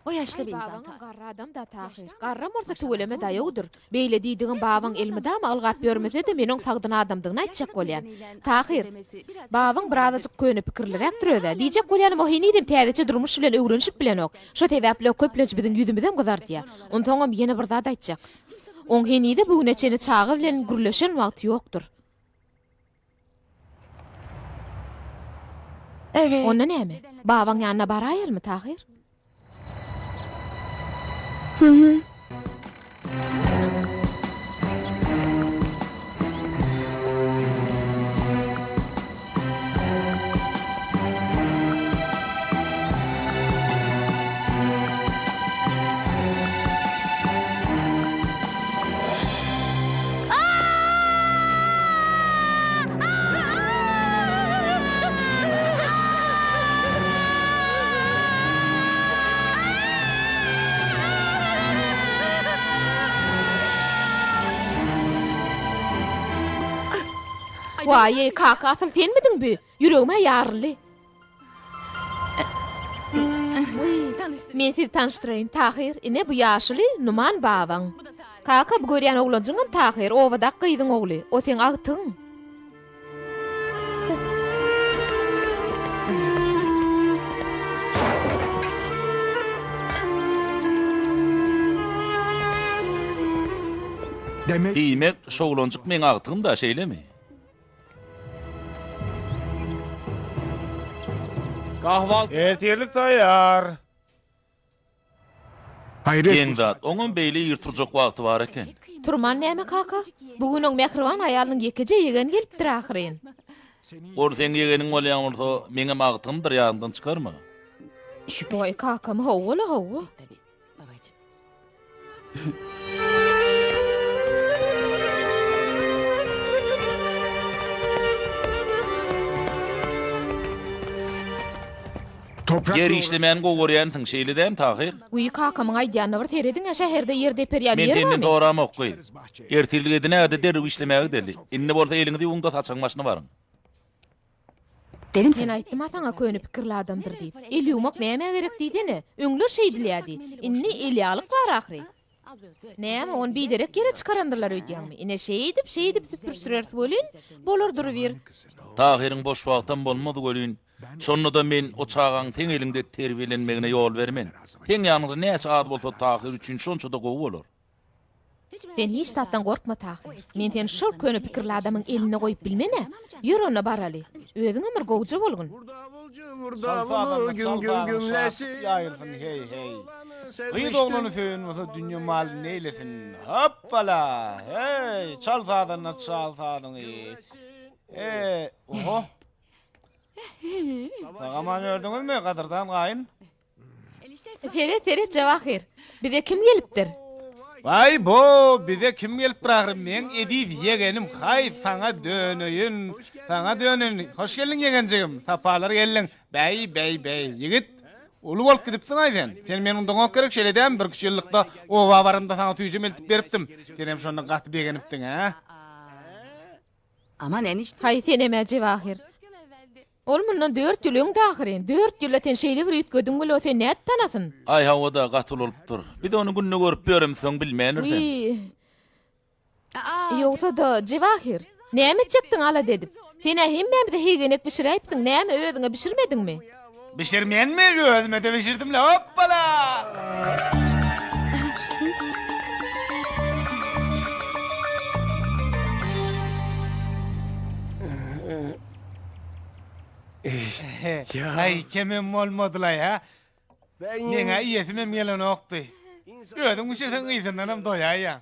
Aý, babaňam garry adam-da, Tahyr. Garram bolsa tüweleme daýawdyr. Beýle diýdigim babaň elmydama ylgap ýörmese-de men oň sagdyn adamdygyny aýtjak bolýan. Tahyr, babaň birazajyk köne pikirliräkdir öz-ä. Diýjek bolýanym o henizem täzeçe durmuş bilen öwrenişip bilenok. Şo sebäpli o köplenç biziň ýüzümizem gyzardýa. Onsoňam ýene bir zat aýtjak. Oň henize bu güne çenli çaga bilen gürleşen wagty ýokdur. Onda näme? Babaň ýanyna baraýalymy, Tahyr? Waý-eý, kaka, asyl senmidiň bü? Ýüregim-ä ýaryldy. Men sizi tanyşdyraýyn, Tahyr, ine bu ýaşuly Numan babaň. Kaka, bu görýän oglanjyňam Tahyr, obadaky gyzyň ogly. O seň agtygyň. Diýmek, şo oglanjyk meň agtygym-da, şeýlemi? Ertirlik taýýar. Geň zat, oňam beýle ir turjak wagty bar eken. Turman näme kaka? Bu gün oň mähriban aýalynyň ýekeje ýegeni gelipdir ahyryn. Ol seň ýegeniň bolýan bolsa, meňem agtygymdyr, ýadyňdan çykarma. Waý kakam, hawa-la, hawa. Ýer işlemäni gowy görýänsiň, şeýle dämi, Tahyr? Wiý, kakamyň aýdýanyna bir serediň-ä, şäherde ýer deper ýaly Men ýer senden barmy? soramok, gyz. Ertirlik edinäge-de derrew işlemäge gideli. Indi bolsa eliňizi ýuwuň-da saçagyň başyna baryň. Men aýtdym-a saňa köne pikirli adamdyr diýip. El ýuwmak nämä gerek diýsene. Öňler şeýdilýärdi. Indi elýaglyk bar ahyry. Näme, ony biderek ýere çykarandyrlar öýdýäňmi? Ine şeýdip, şeýdip süpürişdireris welin, bolar durubir. Tahyryň boş wagtam bolmaz welin, şonda-da men o çagaň seň eliňde terbiýelenmegine ýol bermen. Seň ýanyňda näçe az bolsa Tahyr üçin şonça-da gowy bolar. Sen hiç zatdan gorkma, Tahyr. Men seni şol köne pikirli adamyň elinde goýup bilmen-ä. Ýör onda baraly. Özüňem bir gowja bolgun. Çal sazanda çal sazyň şatlyk ýaýylsyn heý heý. Gyz oglany söýen bolsa dünýe maly neýlesin. Hopbala heý çal sazanda çal sazyňy. E oho. Sag-aman ýördüňizmi gadyrdan gaýyn? Seret, seret, Jawahir. Bize kim gelipdir? Waý bo, bize kim gelipdir ahyry, meň eziz ýegenim, haý, saňa döneýin, saňa döneýin. Hoş geldiň ýegenjigim, sapalar geldiň. Bäý, bäý, bäý, ýigit, uly bolup gidipsiň-aý sen. Sen meni undaňok gerek, şeýle dälmi, birküç ýyllykda oba baramda saňa süýjem eltip beripdim. Senem şonda gaty begenipdiň, hä? Haý, senem-ä, Jewahir. Ol mundan dört ýyl öňdi ahyryn. Dört ýylda sen şeýle bir üýtgediň weli o seni nädip tanasyn? Aý hawa-da gaty ulalypdyr. Biz ony günde görüp ýöremsoň bilmändirisem. Wiý. Ýogsa-da, Jewahir, näme etjekdiň alada edip? Sen-ä hemmämize heýgenek bişiräýipsiň, näme özüňe bişirmediňmi? Bişirmenmi? Özüme-de bişirdim-le, hopbala! Aý, kemem bolmadylaý, hä? Meň-ä iýesimem gelenokdy. Özüň bişirseň yzyndanam doýaýýaň.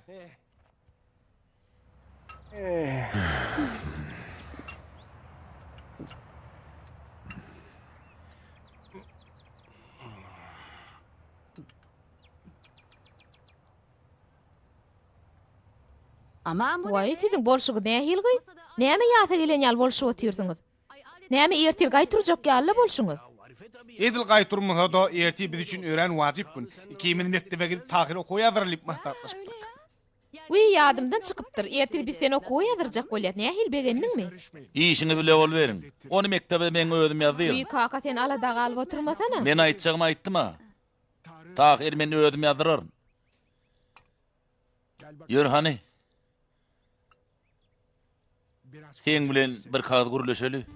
Waý, siziň bolşuňyz nähili gyz? Näme ýasa gelen ýaly bolşup otyrsyňyz? Näme ertir gaý turjak ýaly-la bolşuňyz? Edil gaý turmasa-da, ertir biz üçin örän wajyp gün. Ikimiz mekdebe gidip Tahyry okuwa ýazdyraly diýip maslahatlaşypdyk. Wiý, ýadymdan çykypdyr. Ertir biz seni okuwa ýazdyrjak bolýas. Nähili, begendiňmi? Işiňiz bile boluberiň. Ony mekdebe meň özüm ýazdyryn. Wiý, kaka, sen alada galyp oturmasana. Men aýtjagymy aýtdym-a. Tahyry men özüm ýazdyraryn. Ýör hany. Seň bilen bir kagyz gürleşeli.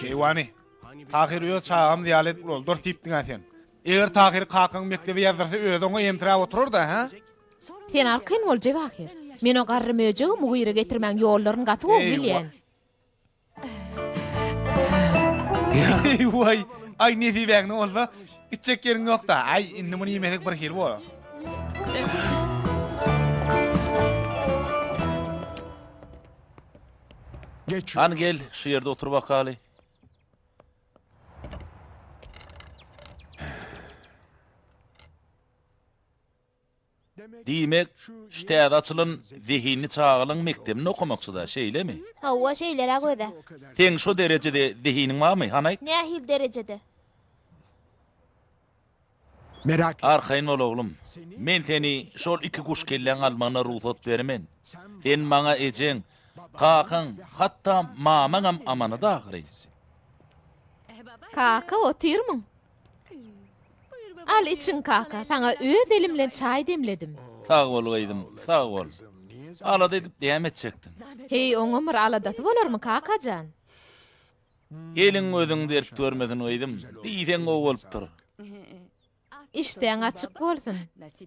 Keýwany, Tahyry öz çagamyz ýaly edip ulaldar diýipdiň-ä sen. Eger Tahyry kakaň mekdebe ýazdyrsa özi oňa emtiräp oturar-da, hä? Sen arkaýyn bol, Jewahir. Men o garry möjegi mugyra getirmäň ýollaryny gaty gowy bilýän. Eý-waý, aý nesibäňde bolsa, gitjek ýeriň ýok-da. Aý, indi muny iýmesek bir hili bolar. Hany gel, şu ýerde otur bakaly. Diýmek, şu täze açylan zehinli çagalaň mekdebinde okamakçy-da, şeýlemi? Hawa, şeýleräk öz-ä. Seň şo derejede zehiniň barmy, hany aýt? Nähili derejede? Arkaýyn bol, oglum. Men seni şol iki guş kelläň almagyna rugsat bermen. Sen maňa ejeň, kakaň, hatda mamaňam amanat ahyry. Kaka, otyrmyň? Al içiň kaka, saňa öz elim bilen çaý demledim. Sag bol gyzym, sag bol. Alada edip näme etjekdiň? Heý, oňam bir aladasy bolarmy kaka jan? Eliň gözüň dert görmesin gyzym, diýseň gowy bolupdyr. Işdäň açyk bolsun.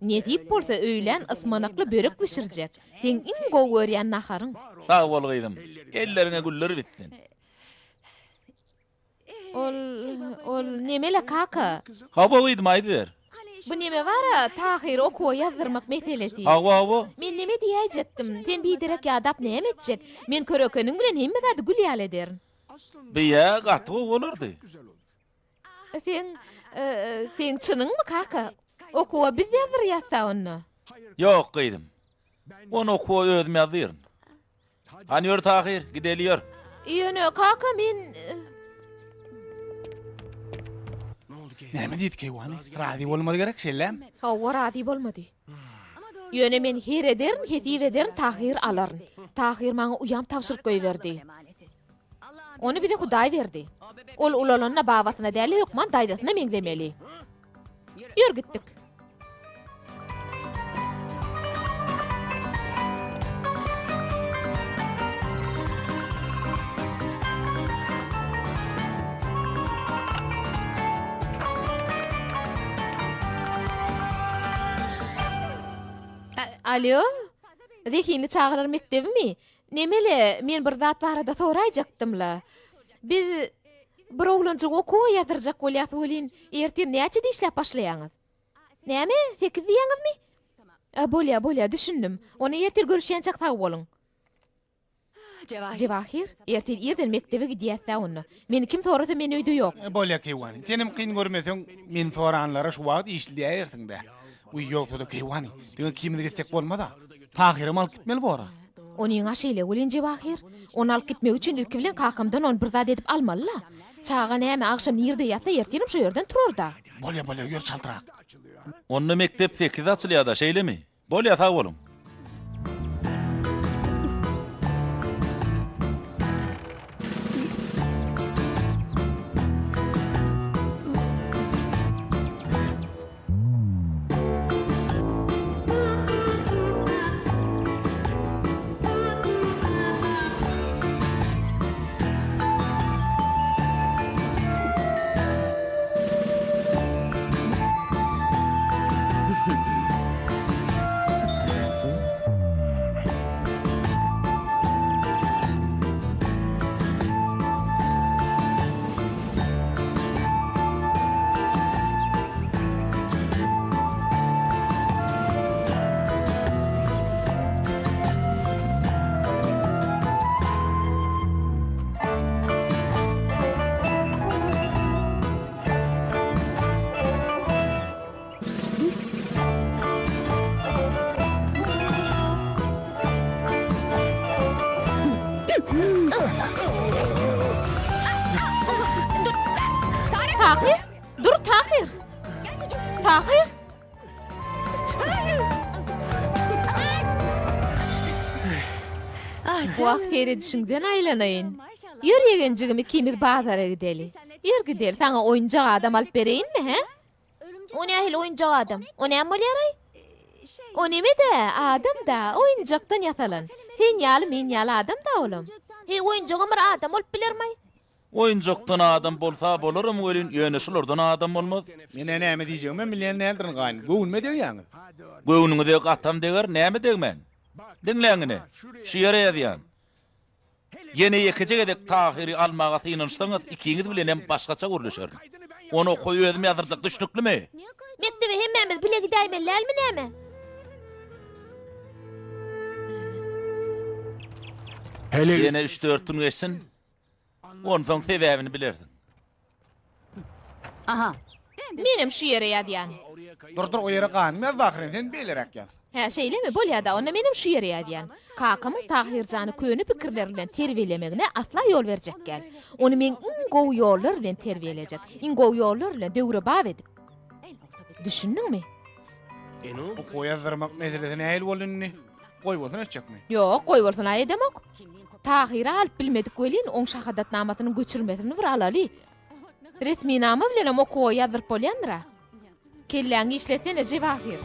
Nesip bolsa öýlän ysmanakly börek bişirjek. Seň iň gowy görýän naharyň. Sag bol gyzym, elleriňe güller bitsin. Ol, ol nemele kaka? Hawa gyzym aýdyber. Bu neme bar-a, Tahyry okuwa ýazdyrmak meselesi. Hawa, hawa. Men neme diýäýjekdim, sen biderek ýadap näme etjek? Men körekeniň bilen hemme zady gül ýaly ederin. Beýä gaty gowy bolardy. Seň, seň çynyňmy kaka? Okuwa biz ýazdyrýas-da onda. Ýok gyzym. Ony okuwa özüm ýazdyryn. Hany ýör Tahyr, gideli ýör. Ýöne kaka men Näme diýdi keýwany? Razy bolmady gerek şeýlemi? Hawa razy bolmady. Ýöne men her ederin, hesip ederin Tahyry alaryn. Tahyr maňa uýam tabşyryp goýberdi. Ony bize Hudaý berdi. Ol ulalanda babasyna däl-de hökman daýzasyna meňzemeli. Ýör gitdik. Alýo, zehinli çagalar mekdebimi? Nemele, men bir zat barada soraýjakdym-la. Biz bir oglanjygy okuwa ýazdyrjak bolýas welin, ertir näçede işläp başlaýaňyz? Näme, sekiz diýýäňizmi? A, bolýa, bolýa, düşündim. Onda ertir görüşýänçäk sag boluň. Jewahir, ertir irden mekdebe gidýäs-dä onda. Meni kim sorasa men öýde ýok. Bolýa keýwany. Senem kyn görmeseň, meni soranlara şu wagt işli diýäýersiň-dä. Wiý, ýogsa-da keýwany, diňe ikimiz gitsek bolmaz-a. Tahyram alyp gitmeli bor-a. Onyň-a şeýle welin, Jewahir, ony alyp gitmek üçin ilki bilen kakamdan ony bir zat edip almaly-la. Çaga näme, agşam nirde ýatsa, ertirem şo ýerden turar-da. Bolýa, bolýa, ýör çaltrak. Onda mekdep sekizde açylýar-da, şeýlemi? Bolýa, sag boluň. Tahyr! Dur Tahyr! Tahyr! Wah, seredişiňden aýlanaýyn. Ýör ýegenjigim ikimiz bazara gideli. Ýör gideli, saňa oýunjak adam alyp bereýinmi, hä? O nähili oýunjak adam? O näme bolýar-aý? O neme-dä, adam-da, oýunjakdan ýasalan. Sen ýaly, men ýaly adam-da olam. Heý, oýunjagam bir adam bolup bilermaý? Oýunjakdan adam bolsa bolaram welin, ýöne şulardan adam bolmaz. Men-ä näme diýjegimem bilýän däldirin gaýyn. Göwnüme degýäňiz. Göwnüňize gatam deger, näme degmän? Diňläň ine, şu ýere ýazýan. Ýene ýekeje gezek Tahyry almaga synanyşsaňyz, ikiňiz bilenem başgaça gürleşerin. Ony okuwa özüm ýazdyrjak, düşnüklimi? Mekdebe hemmämiz bile gidäýmeli dälmi näme? Ýene üç-dört gün geçsin, onsoň sebäbini bilersiň. Aha. Menem şu ýere ýazýan. Dur dur o ýere ganym ýazdy ahyryn sen beýleräk ýaz. Hä şeýlemi bolýada onda menem şu ýere ýazýan. Kakamyň Tahyrjany köne pikirler bilen terbiýelemegine asla ýol berjek däl. Ony men iň gowy ýollar bilen terbiýelejek. Iň gowy ýollar bilen döwrebap edip. Düşündiňmi? Okuwa ýazdyrmak meselesi nähili boldy indi? Goýbolsun etjekmi? Ýok, goýbolsun-a edemok. Tahyry alyp bilmedik welin, oň şahadatnamasynyň göçürmesini bir alaly. Resminama bilenem okuwa ýazdyryp bolýandyr-a. Kelläňi işletsene, Jewahir.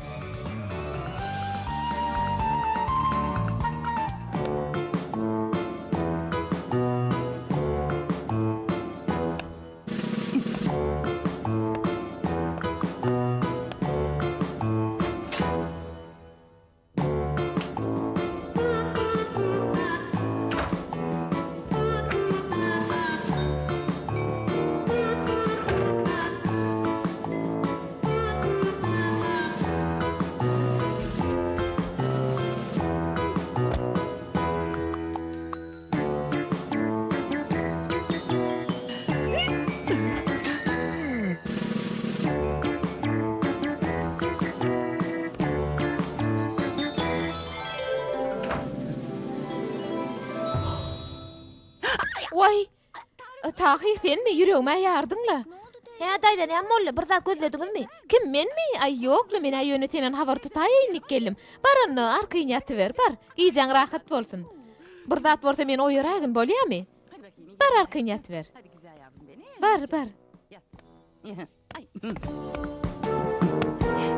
Waý! Tahyr senmi? Ýüregim-ä ýardyň-la. Hä, daýza, näme boldy? Bir zat gözlediňizmi? Kim, menmi? Aý, ýok-la, men-ä ýöne senden habar tutaýaýyn diýip geldim. Bar onda, arkaýyn ýatyber, bar. Gijäň rahat bolsun. Bir zat bolsa meni oýaraýgyn, bolýamy? Bar, arkaýyn ýatyber. Bar, bar.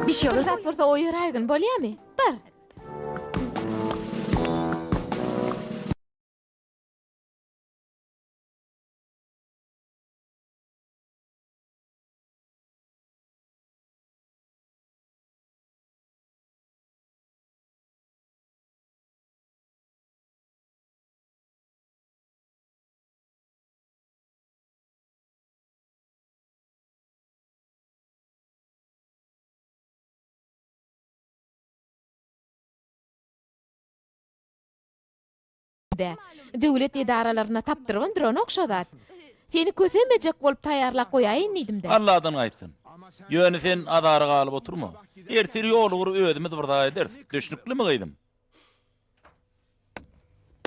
Bir zat bolsa oýaraýgyn, bolýamy? Bar. Dä. Döwlet edaralarynda tapdyrybam duranok şo zat. Seni kösemejek bolup taýýarlap goýaýyn diýdim-dä. Alladan gaýtsyn. Ýöne sen azara galyp oturma. Ertir ýol ugry özümiz bir zat ederis. Düşnüklimi gyzym?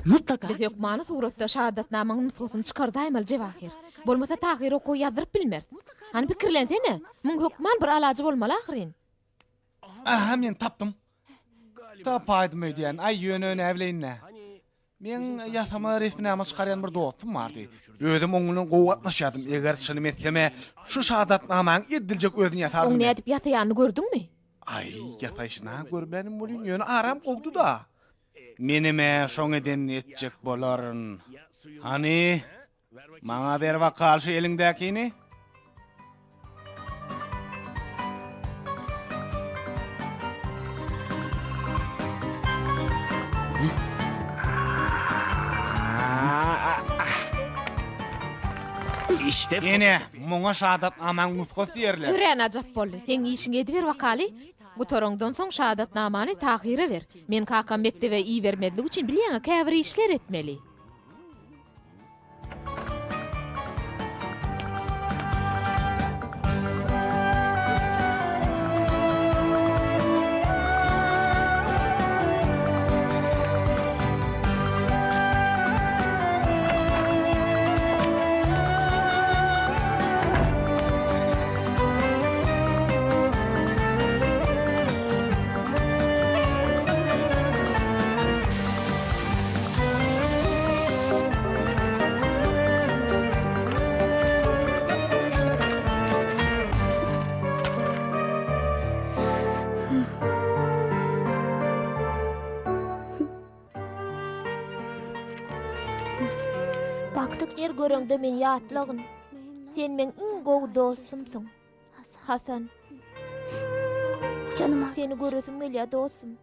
Biz hökmany suratda şahadatnamaň nusgasyny çykardaýmaly Jewahir. Bolmasa Tahyr okuwa ýazdyryp bilmeris. Hany pikirlensene. Muň hökman bir alajy bolmaly ahyryn. Aha men tapdym. Tapaýdym öýdýän. Aý ýöne näbileýin-dä. Meň ýasama resminama çykarýan bir dostum bardy. Özem oň bilen gowy gatnaşýardym. Eger çynym etsem-ä, şu şahadatnamaň ediljek özüni ýasardym. Oň nädip ýasaýanyny gördüňmi? Aý, ýasaýşyny-a görmänim welin, ýöne aram gowdy-da. Menem-ä şoň edenini etjek bolaryn. Hany, Maňa ber bakal şu eliňdäkini. Ine, muňa şahadatnamaň nusgasy diýerler. Örän ajap boldy. Seň işiňi ediber bakaly. Gutaraňdan soň şahadatnamany Tahyra ber. Men kakam mekdebe ibermezlik üçin bilýäň-ä käbir işler etmeli. Her göreňde meni ýatlagyn. Sen meň iň gowy dostumsyň. Hasan. Seni göresim gelýär dostum.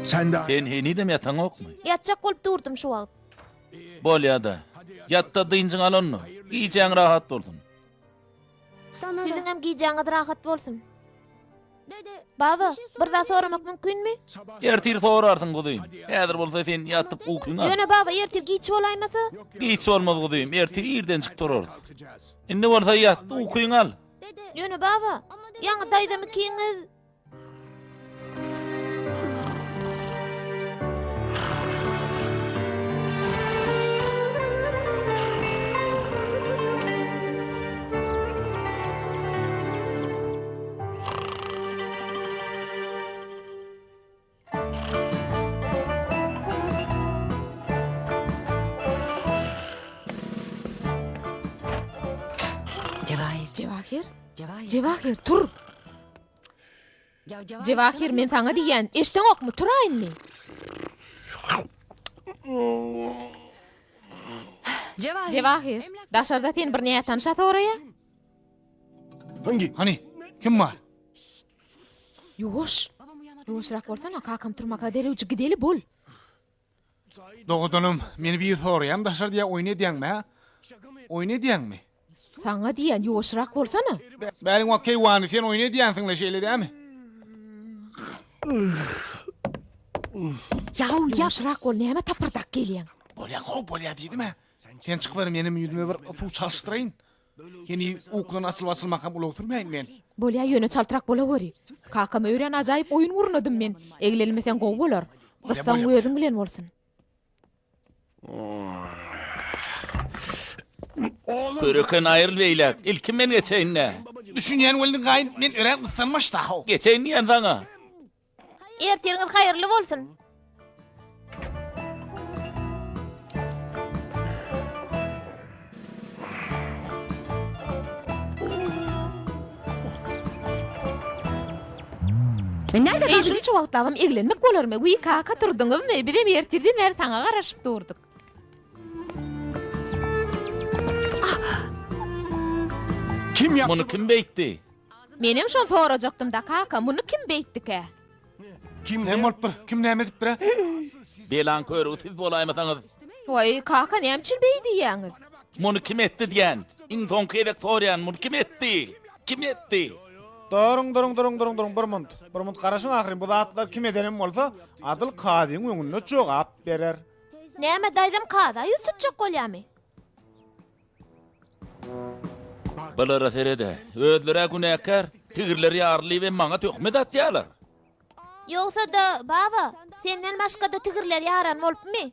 Sen henizem ýataňokmy? Ýatjak bolup durdum şu wagt. Bolýa-da. Ýat-da dynjyňy al onda. Gijäň rahat bolsun. Siziňem gijäňiz rahat bolsun. Baba, bir zat soramak mümkinmi? Ertir sorarsyň guzym. Häzir bolsa sen ýatyp ukyňy al. Ýöne baba, ertir giç bolaýmasa? Giç bolmaz guzym, ertir irdenjik turarys. Indi bolsa ýat, ukyňy al. Ýöne baba, ýaňy daýzam ikiňiz Jewahir? Jewahir, tur! Jewahir, men saňa diýýän, eşdeňokmy, tur-a indi! Jewahir, daşarda seni bir nätanyş-a soraýar. Hany, kim bar? Ýuwaş! Ýuwaşrak bolsana, kakam turmaka derewjik gideli, bol! Dogadanam, meni biri soraýam daşarda ýa oýun edýäňmi, hä? Oýun edýäňmi? Saňa diýýän, ýuwaşrak bolsana. Bäriň wagt keýwany, sen oýun edýänsiň-le, şeýle dämi? Ýuwaşrak bol, näme tapyrdak gelýäň? Bolýa, how, bolýa diýdim-ä. Sen çykyber, menem ýüzüme bir suw çalyşdyraýyn. Heniz ukudan açylyp-açylmakam ulag sürmäýin men. Bolýa, ýöne çaltrak bolaweri. Kakama örän ajaýyp oýun gurnadym men. Eglenmeseň gowy bolar. Gyssaň özüň bilen bolsun. Köreken aýryl beýläk. Ilki men geçeýin-dä. Düşünýän welin gaýyn, men örän gyssanmaç-da-how. Geçeýin diýen saňa. Ertiriňiz haýyrly bolsun. Eý, şunça wagtlabam eglenmek bolarmy? Wiý, kaka, turduňyzmy? Bizem ertirden bäri saňa garaşyp durduk. Muny kim beýtdi? Menem şony sorajakdym-da, kaka, muny kim beýtdikä? Kim näme bolupdyr? Kim näme edipdir-ä? Belaň körügi siz bolaýmasaňyz. Waý, kaka, näme üçin beý diýýäňiz? Muny kim etdi diýýän. Iň soňky gezek soraýan, muny kim etdi? Kim etdi? Duruň, duruň, duruň, duruň, duruň, bir munt. Bir munt garaşyň ahyryn, bu zatlary kim edenem bolsa, adyl kazyň öňünde jogap berer. Näme, daýzam kaza ýüz tutjak bolýamy? Bulara sered-ä, özleri-ä günäkär, tigirleri ýarylyp hem maňa töhmet atýarlar. Ýogsa-da, baba, senden başga-da tigirler ýaran bolupmy?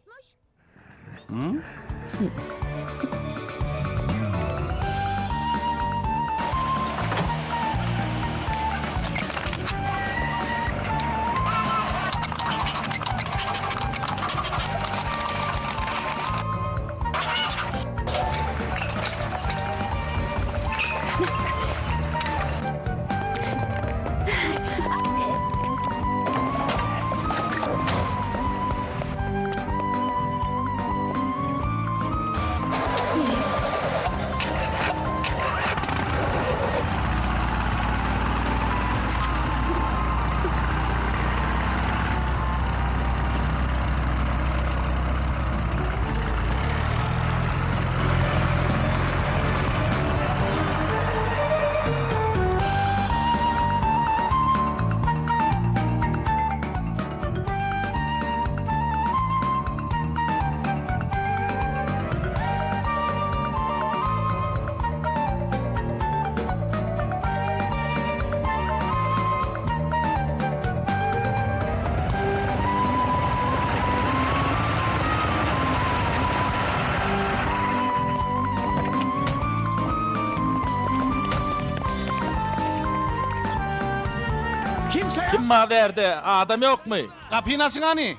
Kim bar bärde? Adam ýokmy? Gapyny açyň hany!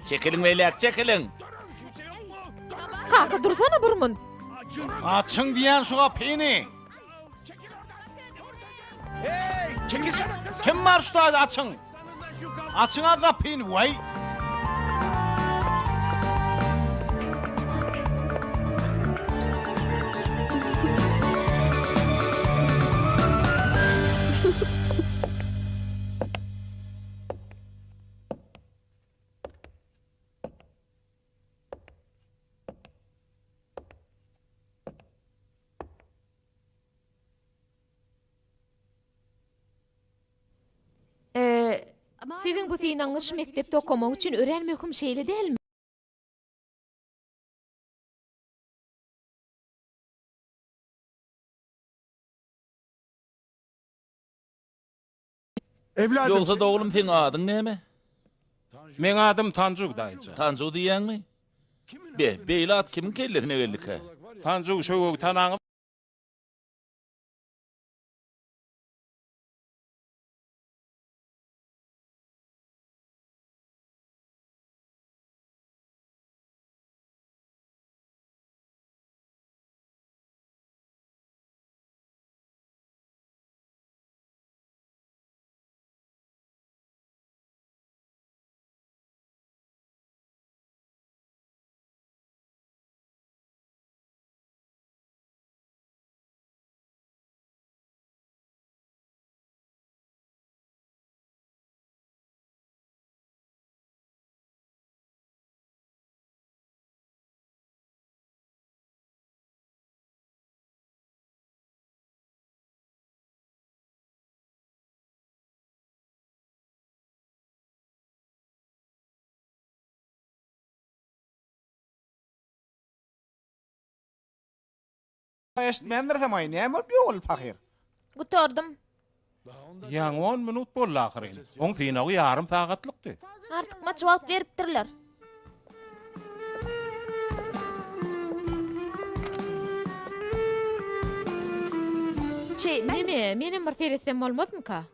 Çekiliň beýläk, çekiliň! Kaka, dursana bir munt. Açyň diýýän şu gapyny! Kim bar şu taýda açyň! Açyň-a gapyny, waý! Siziň bu synagyňyz şu mekdepde okamak üçin örän möhüm, şeýle dälmi? Ýogsa-da oglum seň adyň näme? Meň adym Tanjug daýyjan. Tanjug diýýäňmi? Be, beýle at kimiň kellesine geldikä? Tanjug şöwegi tanaňyzmy? Eşitmändirsem aý, näme bolup ýogaldy pahyr? Gutardym. Ýaňy on minut boldy ahyryn. Oň synagy ýarym sagatlykdy. Artykmaç wagt beripdirler. Neme, menem bir seretsem bolmazmyka?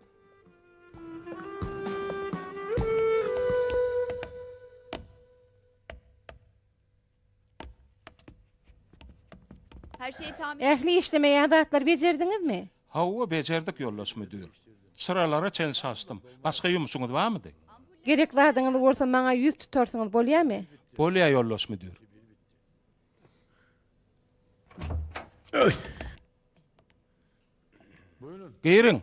Ähli işlemeýän zatlary bejerdiňizmi? Hawa, bejerdik, ýoldaş müdir. Çyralara çenli çalyşdym. Başga ýumşuňyz barmydy? Gerek zadyňyz bolsa maňa ýüz tutarsyňyz, bolýamy? Bolýar, ýoldaş müdir. Giriň.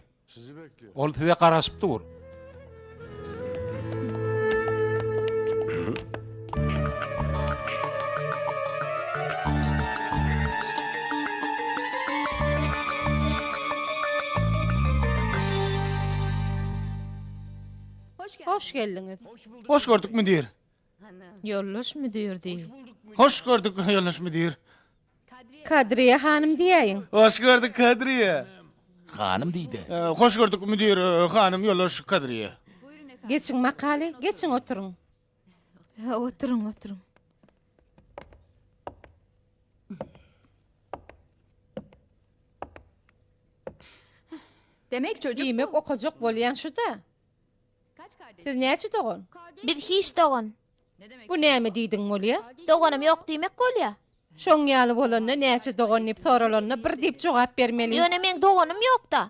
Ol size garaşyp dur. Hoş geldiňiz. Hoş gördük müdir. Ýoldaş müdir diý. Hoş gördük ýoldaş müdir. Kadriýe hanym diýäýiň. Hoş gördük Kadriýe. Hanym diýdä. Hoş gördük müdir hanym ýoldaş Kadriýe. Geçiň makaly, geçiň oturyň. Oturyň, oturyň. Diýmek okajak bolýan şu-da. Siz näçe dogan? Biz hiç dogan. Bu näme diýdiň bolýa? Doganym ýok diýmek bolýa. Şoň ýaly bolanda näçe dogan diýip soralanda bir diýip jogap bermeli. Ýöne meň doganym ýokda.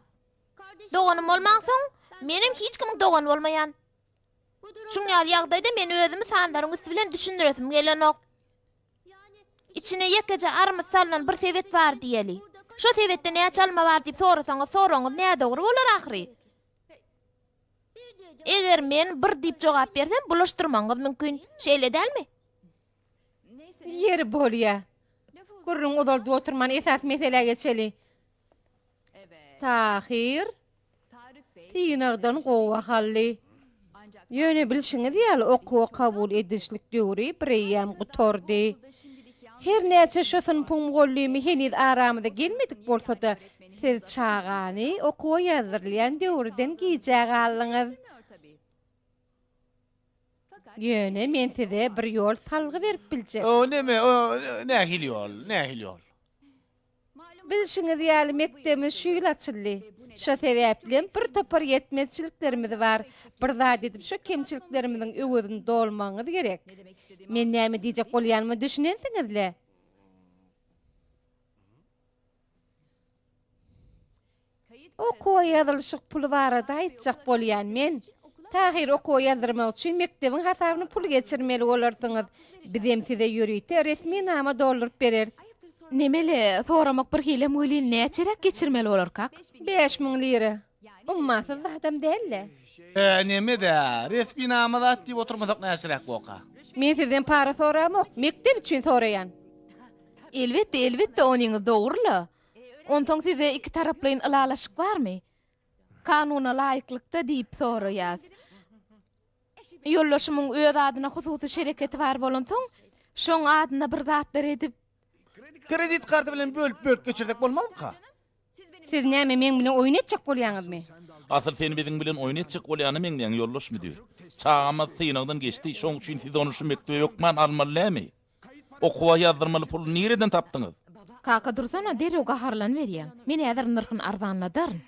Doganym bolmansoň, menem hiç kimiň dogany bolmaýan. Şuň ýaly ýagdaýda men özümi sanlaryň üsti bilen düşündiresim gelenok. Içine ýekeje armyt salnan bir sebet bar diýeli. Şo sebetde näçe alma bar diýip sorasaňyz soragyňyz nädogry bolar ahyry. Eger men bir diýip jogap bersem, bulaşdyrmagyňyz mümkin. Şeýle dälmi? Ýeri bolýa. Gürrüňi uzaldyp oturman esasy meselä geçeli. Tahyr synagdan gowy baha aldy. Ýöne bilşiňiz ýaly okuwa kabul edilişlik döwri bireýýäm gutardy. Her näçe şu synpyň mugallymy heniz aramyza gelmedik bolsa-da, siz çagany okuwa ýazdyrylýan döwürden gijä galdyňyz. Ýöne men size bir ýol salgy berip biljek. O neme, o nähili ýol, nähili ýol? Bilşiňiz ýaly, mekdebimiz şu ýyl açyldy. Şo sebäplem bir topar ýetmezçiliklerimiz bar. Bir zat edip şo kemçiliklerimiziň öwezini dolmagyňyz gerek. Men näme diýjek bolýanyma düşünensiňiz-le? Okuwa ýazylyşyk puly barada aýtjak bolýan men. Tahyry okuwa ýazdyrmak üçin mekdebiň hasabyna pul geçirmeli bolarsyňyz. Bizem size ýörite resminama dolduryp bereris. Nemele, soramak bir hilem welin näçeräk geçirmeli bolarkak? 5000 lira. Ummasyz zadam däl-le. Hä, neme-dä, resminama zat diýip oturmasak näçeräk boka? Men sizden para soramok, mekdep üçin soraýan. Elbetde, elbetde, onyňyz dogry-la. Onsoň sizde ikitaraplaýyn ylalaşyk barmy? Kanuna laýyklykda diýip soraýas. Ýoldaşymyň öz adyna hususy şereketi bar bolansoň, şoň adyna bir zatlar edip. Kredit karty bilen bölüp-bölüp geçirsek bolmazmyka? Siz näme meň bilen oýun etjek bolýaňyzmy? Asyl sen biziň bilen oýun etjek bolýana meňzeýäň ýoldaş müdir. Çagamyz synagdan geçdi, şoň üçin siz ony şu mekdebe hökman almaly dämi? Okuwa ýazdyrmaly puly nireden tapdyňyz? Kaka dursana, derrew gaharlanyberýäň. Men häzir nyrhyny arzanladaryn.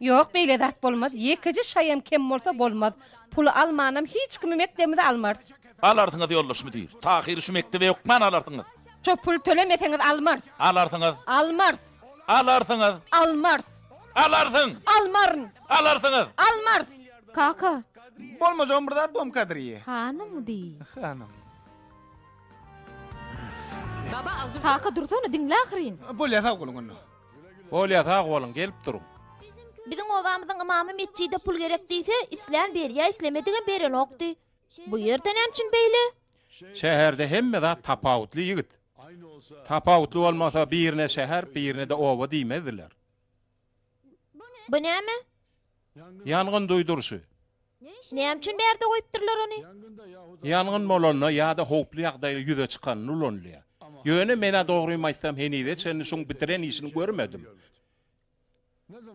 Ýok, beýle zat bolmaz. Ýekeje şaýam kem bolsa bolmaz. Puly almanam hiç kimi mekdebimize almarys. Alarsyňyz ýoldaş müdir. Tahyry şu mekdebe hökman alarsyňyz. Şo puly tölemeseňiz almarys. Alarsyňyz. Almarys. Alarsyňyz. Almarys. Alarsyň. Almaryn. Alarsyňyz. Almarys. Kaka. Bolmajagam bir zat bom Kadriýe. Hanym diý. Hanym. Kaka dursana diňle ahyryn. Bolýa sag boluň onda. Bolýa sag boluň gelip duruň. Biziň obamyzyň ymamy metjide pul gerek diýse, islän berýä, islemedigem berenokdy. Bu ýerde näme üçin beýle? Şäherde hemme zat tapawutly ýigit. Tapawutly bolmasa birine şäher, birine-de oba diýmezdiler. Bu näme? Ýangyn duýduryşy. Näme üçin bärde goýupdyrlar ony? Ýangyn bolanda ýa-da howply ýagdaý ýüze çykanda ulanylýar. Ýöne men-ä dogrymy aýtsam henize çenli şuň bitiren işini görmedim.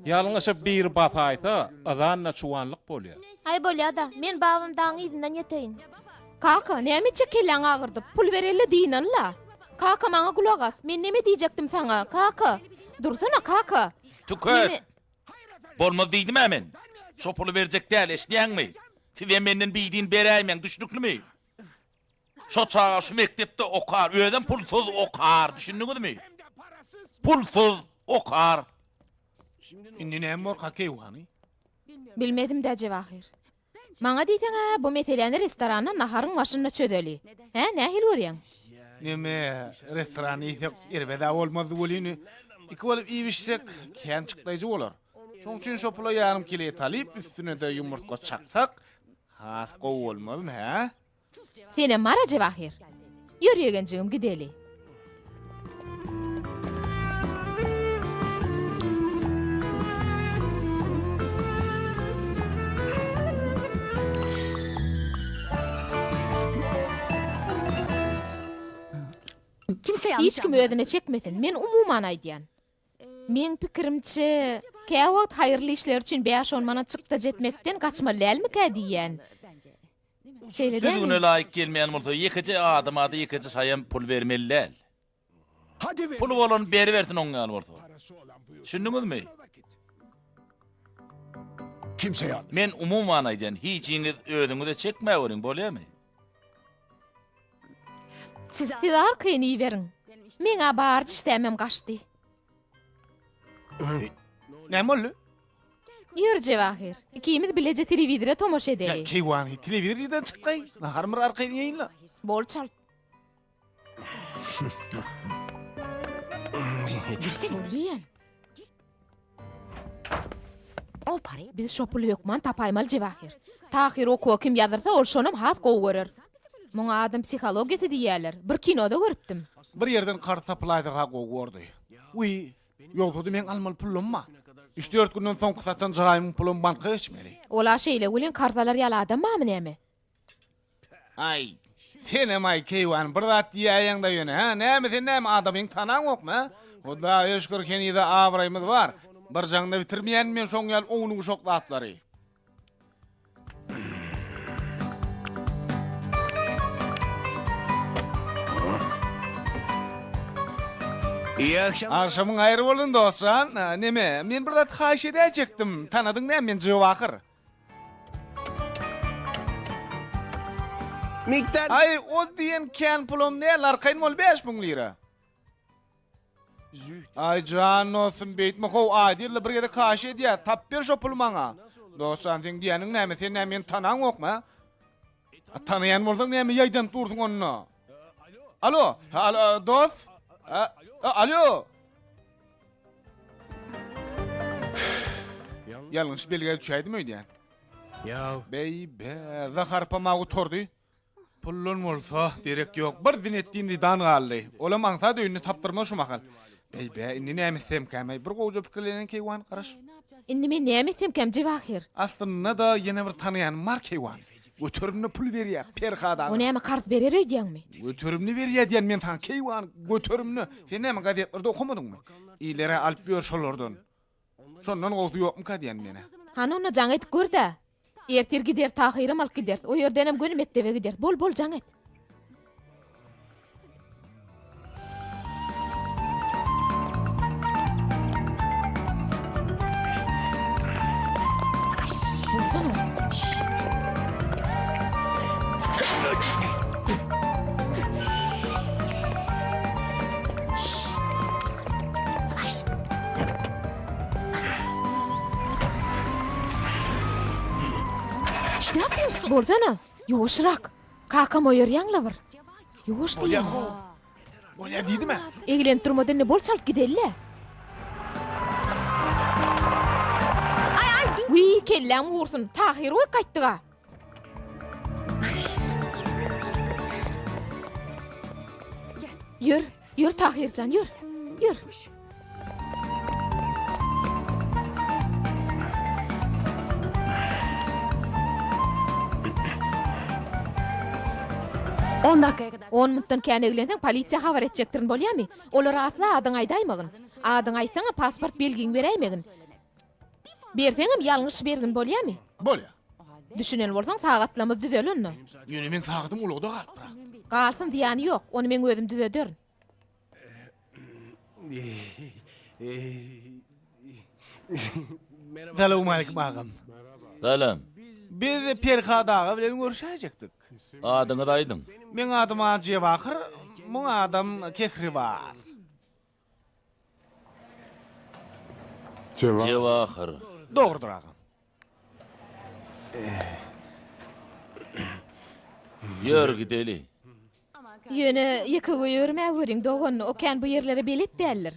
Ýalňyşyp biri basaýsa, yzanda çuwanlyk bolýar. Aý bolýa-da, men babam dagyň yzyndan ýeteýin. Kaka, näme etjek kelläňi agyrdyp, pul bereli dynaly-la. Kaka, maňa gulak as, men neme diýjekdim saňa, kaka. Dursana, kaka. Tüket! Neme. Bolmaz diýdim-ä men. Şo puly berjek däl, eşidýäňmi? Sizem menden bidin beräýmäň, düşnüklimi? Şo çaga şu mekdepde okar, özem pulsuz okar, düşündiňizmi? Pulsuz okar. Indi näme borka keýwany? Bilmedim-dä Jewahir. Maňa diýseň-ä, bu meseläni restoranda naharyň başynda çözeli. Hä, nähili görýäň? Neme, restoranda iýsek erbed-ä bolmazdy welin, iki bolup iýip-içsek, kän çykdaýjy bolar. Şoň üçin şo pula ýarym kile et alyp, üstüne-de ýumurtga çaksak, has gowy bolmazmy, hä? Senem bar-a Jewahir. Ýör ýegenjigim gideli. Hiç kim özüne çekmesin. Men umuman aýdýan. Meň pikirimçe, käwagt haýyrly işler üçin bäş-on manat çykdajy etmekden gaçmaly dälmikä diýýän. Şeýle dälmi? Düzgüne laýyk gelmeýän bolsa ýekeje adama-da ýekeje şaýam pul bermeli däl. Puly bolan beribersin oň ýaly bolsa. Düşündiňizmi? Men umuman aýdýan, hijiňiz özüňize çekmäweriň, bolýamy? Siz arkaýyn iýiberiň. Meň-ä barja işdämem gaçdy. Näme boldy? Ýör Jewahir, ikimiz bileje telewizora tomaşa edeli. Ýa, keýwany, telewizor nirden çykdy-aý? Naharymy bir arkaýyn iýeýin-le. Bol çalt. Bolýan. Biz şo puly hökman tapaýmaly Jewahir. Tahyr okuwa kim ýazyrsa ol şonam has gowy görer. Muňa adam psihologiýasy diýýärler. Bir kinoda görüpdim. Bir ýerden karz tapylaýsa-ha gowy bordy. Wiý, ýogsa-da meň almaly pullam bar. Üç-dört günden soňky satan jaýymyň pulam banka geçmeli. Ol-a şeýle welin karz alar ýaly adam barmy näme? Aý, senem-aý keýwany bir zat diýäýeňdä ýöne, hä? Näme sen näme adamyňy tanaňokmy, hä? Hudaýa şükür henize abraýymyz bar. Bir jaňda bitirmeýän men şoň ýaly ownuk-uşak zatlary. Agşamyň haýry bolsun dostjan. Neme, men bir zat haýyş edäýjekdim. Tanadyň näme men Jöwahyr. Aý, o diýen kän pulam däl, arkaýyn bol, 5000 lira. Aý, jan dostum, beýtme how, aýda ýylda bir gezek haýyş edýär, tap ber şo puly maňa. Dost jan, seň diýýäniň näme, sen näme meni tanaňokmy, a? A tanaýan bolsaň näme ýaýdanyp dursuň onda? Alo, alo, dost? Alo. Ýalňyş belgä düşäýdim öýdýän. Beý, be, Zaharpam-a gutardy. Puldan bolsa derek ýok. Bir Zinetdin Zidan galdy. Olam aňsat öýünde tapdyrmaz şu mahal. Beý, be, indi näme etsemkäm-eý? Bir gowuja pikirlenen keýwan, garaş. Indi men näme etsemkäm, Jewahir? Aslynda-da ýene bir tanaýanym bar keýwan. Göterimine pul berýär Perhat aga. O näme karz berer öýdýäňmi? Göterimini berýär diýen men saňa keýwany göterimini. Sen näme gazetlerde okamadyňmy? Ilerä alyp ýör şolardan. Şondan gowusy ýokmyka diýen menä. Hany onda jaň edip gör-dä. Ertir gider Tahyram alyp gideris. O ýerdenem göni mekdebe gideris. Bol bol jaň et. Bolsana, ýuwaşrak. Kakam oýarýaň-la bir. Ýuwaş Bolýa diýýän. how. Bolýa diýdim-ä. Eglenip durma indi bol çalt gideli-le. Wiý, kelläň gursun. Tahyr goýup gaýtdyg-a. Ýör, ýör Tahyrjan, ýör. Ýör. On minutdan kän eglenseň polisiýa habar etjekdirin bolýamy? Olara asla adyňy aýdaýmagyn. Adyňy aýtsaňa pasport belgiňi beräýmegin. Berseňem ýalňyş bergin bolýamy? Bolýa. Düşünen bolsaň sagatlamyz düzel onda. Ýöne meň sagadym ulagda galypdyr-a. Galsyn zyýany ýok, ony meň özüm düzederin. Salowmaleýkim agam. Salam. Biz Perhat aga bilen görüşäýjekdik. Adyňyzy aýdyň. Meň adym-a Jewahyr, muň adam Kehribar. Jewahyr. Dogrudyr agam. Ýör gideli. Ýöne ýeke goýbermäweriň dogan, o kän bu ýerlere belet däldir.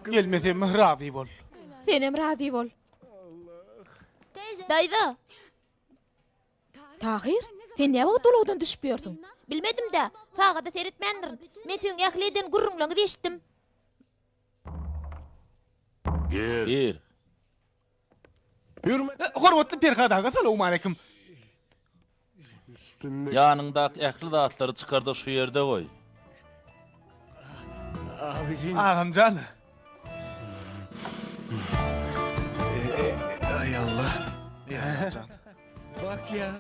Gelmesem razy bol. Senem razy bol. Daýza! Tahyr, sen näwagt ulagdan düşüp ýörsüň? Bilmedim-dä, sagada seretmändirin. Men siziň ähli eden gürrüňleriňizi eşitdim. Gir. Hormatly Perhat aga, salowmaleýkim. Ýanyňdaky ähli zatlary çykar-da şu ýerde goý. Agamjan.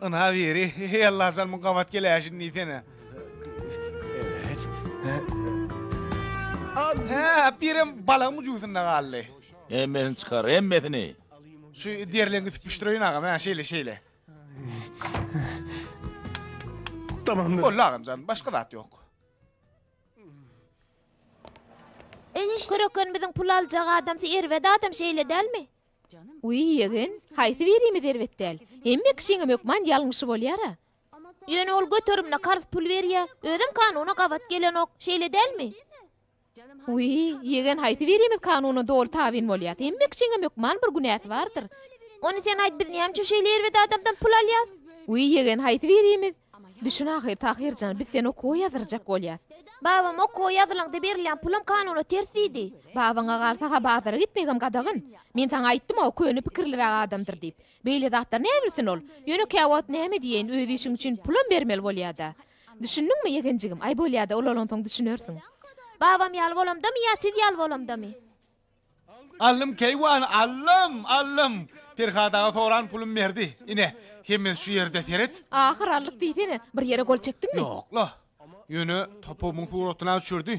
Ynha biri, heý Allajan muň gabat geläýşini diýsene. Hä, birem balagyň ujusynda galdy. Hemmesini çykar, hemmesini. Şu derleňi süpüşdireýin agam, hä, şeýle, şeýle. Tamamdır. Boldy agamjan, başga zat ýok. Köreken biziň pul aljak adamsy erbet adam şeýle dälmi? Wiý, ýegen, haýsy birimiz erbet däl? Hemme kişiňem hökman ýalňyşy bolýar-a. Ýöne ol göterimine karz pul berýä, özem kanuna gabat gelenok, şeýle dälmi? Wiý, ýegen haýsy birimiz kanuna doly tabyn bolýas? Hemme kişiňem hökman bir günäsi bardyr. Ony sen aýt biz näme üçin şeýle erbet adamdan pul alýas? Wiý, ýegen haýsy birimiz? Düşün ahyr, Tahyr jan, biz seni okuwa ýazdyrjak bolýas. Babam okuwa ýazylaňda berilýän pulam kanuna ters diýdi. Babaňa galsa-ha bazara gitmegem gadagan. Men saňa aýtdym-ow, köne pikirliräk adamdyr diýip. Beýle zatlary näbilsin ol? Ýöne käwagt näme diýeýin, öz işiň üçin pulam bermeli bolýa-da. Düşündiňmi, ýegenjigim? Aý bolýa-da, ulalansoň düşünersiň. Babam ýaly bolamdamy ýa siz ýaly bolamdamy? Aldym keýwany, aldym, aldym. Perhat aga soran pulum berdi. Ine, hemmesi şu ýerde, seret. Ahyr aldyk diýsene, bir ýere gol çekdiňmi? Ýok-la. Ýöne topugymyň suratyny-a düşürdi.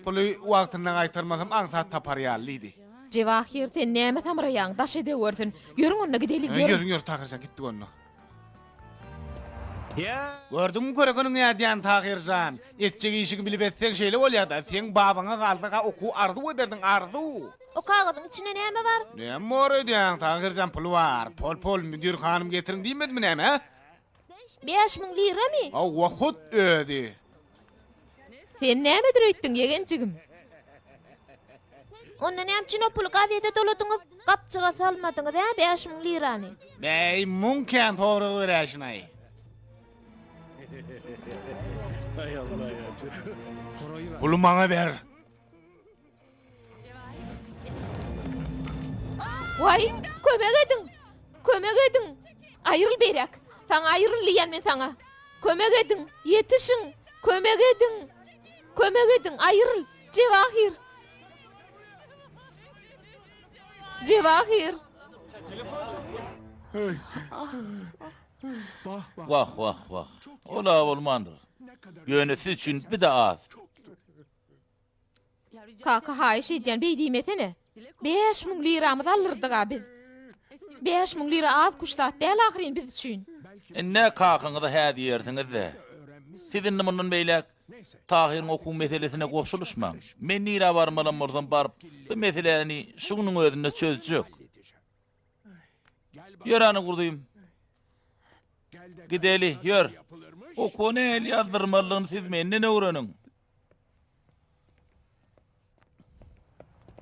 Puly wagtynda gaýtarmasam aňsat tapar ýaly diýdi. Jewahir, sen näme samraýaň, daş edewersin. Ýörüň onda gideliň, ýörüň. Ýörüň, ýör Tahyrjan, gitdik onda. Gördüňmi körekeniň nädýän Tahyr jan? Etjek işiňi bilip etseň şeýle bolýada. Seň babaňa galsa-ha okuw arzuw ederdiň, arzuw. O kagyzyň içinde näme bar? Näme bor öýdýäň, Tahyr jan, pul bar. Pol, pol, müdir hanym getiriň diýmedimi näme, hä? 5000 liramy? Hawa, hut özi. Sen nämedir öýtdüň, ýegenjigim? Onda näme üçin o puly gazete doladyňyz, gapjyga salmadyňyz, hä, 5000 lirany? Bäý, muň kän sorag beräýşin-aý. Puly maňa ber. Waý, kömek ediň! Kömek ediň! Aýryl beýräk! Saňa aýryl diýýän men saňa! Kömek ediň! Ýetişiň! Kömek ediň! Kömek ediň! Aýryl! Jewahir! Jewahir! Wah, wah, wah. Ol-a bolmandyr. Ýöne siz üçin bir-de az. Kaka, haýyş edýän, beý diýmesene. 5000 liramyzy aldyrdyk-a biz. 5000 lira az-kuş zat däl ahyryn biz üçin. Indi kakaňyza hä diýersiňiz-de. Siz indi mundan beýläk Tahyryň okuw meselesine goşulyşmaň. Men nirä barmalam bolsam baryp, bu meseläni şu günüň özünde çözjek. Ýör ana guzym. Gideli, ýör. Okuwa nähili ýazdyrmalydygyny siz menden öwreniň.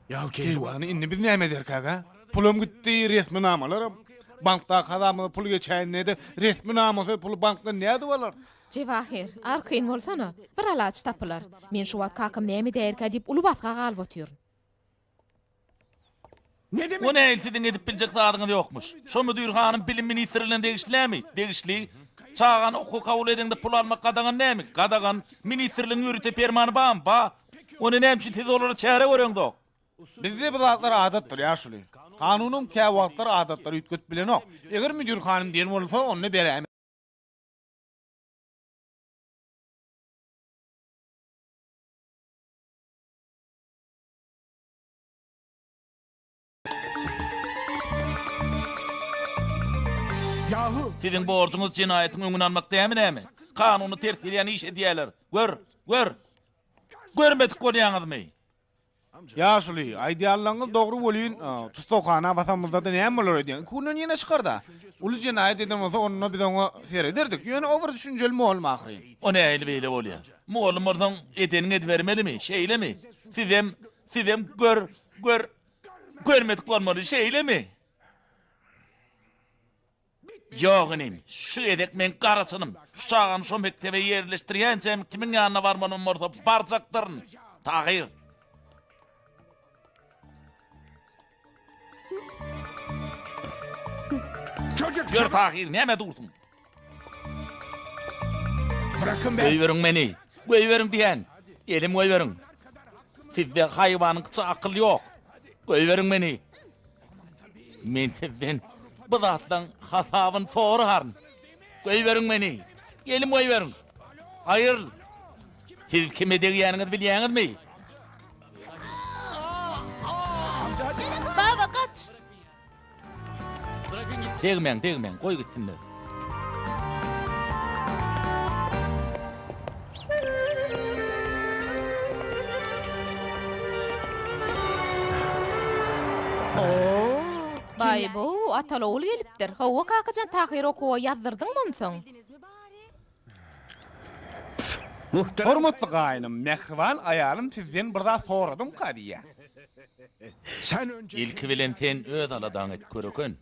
Keýwany, indi biz näme ederkäk, a? Pulam gitdi, resminamalaram. Bankdaky hasabymyza pul geçäýende-de, resminamasy puly bankdan nädip alarys? Jewahir, arkaýyn bolsana. Bir alaç tapylar. Men şu wagt kakam näme edäýerkä diýip uly basga galyp otyryn. O nähili siziň edip biljek zadyňyz ýokmuş? Şo müdir hanym bilim ministrligine degişli nämi? Degişli. Çagany okuwa kabul edeňde pul almak gadagan nämi? Gadagan. Ministrligiň ýörite permany barmy? Bar. Onda näme üçin siz olara çäre göreňzok? Bizde bu zatlar adatdyr, ýaşuly. Kanunam käwagtlar adatlary üýtgedip bilenok. Eger müdir hanym diýen bolsa, onda beräýmeli. Siziň borjuňyz jenaýatyň öňüni almak dämi näme? Kanuna ters gelýän iş edýärler. Gör, gör. Görmedik bolýaňyzmy? Ýaşuly, aýdýanlaryňyz dogry welin, tussaghana basamyzda-da näme bolar öýdýäň? Iki günden ýene çykar-da. Uly jenaýat eden bolsa, onda biz oňa serederdik. Ýöne o bir düşünjeli mugallym ahyryn. O nähili beýle bolýar? Mugallym bolsaň, edeniňi edibermelimi? Şeýlemi? Sizem, sizem gör, gör, görmedik bolmaly, şeýlemi? Ýok inim, şu gezek meň gara çynym. Şu çagany şo mekdebe ýerleşdirýänçäm kimiň ýanyna barmalym bolsa barjakdyryn. Tahyr. Ýör Tahyr, nämä dursuň? Goýberiň meni! Goýberiň diýän! Elim goýberiň! Sizde haýwanyňkyça akyl ýok! Goýberiň meni! Men sizden bu zatlaň hasabyny soraryn! Goýberiň meni! Elim goýberiň! Aýryl! Siz kime degýäniňizi bilýäňizmi? Baba gaç! Degmäň, degmäň, goý gitsinler. Baý-bow, ataly-ogul gelipdir. Hawa, kakajan, Tahyry okuwa ýazdyrdyňmy onsoň? Hormatly gaýynym, mähriban aýalym sizden bir zat soradymka diýýär. Ilki bilen sen öz aladaňy et, köreken.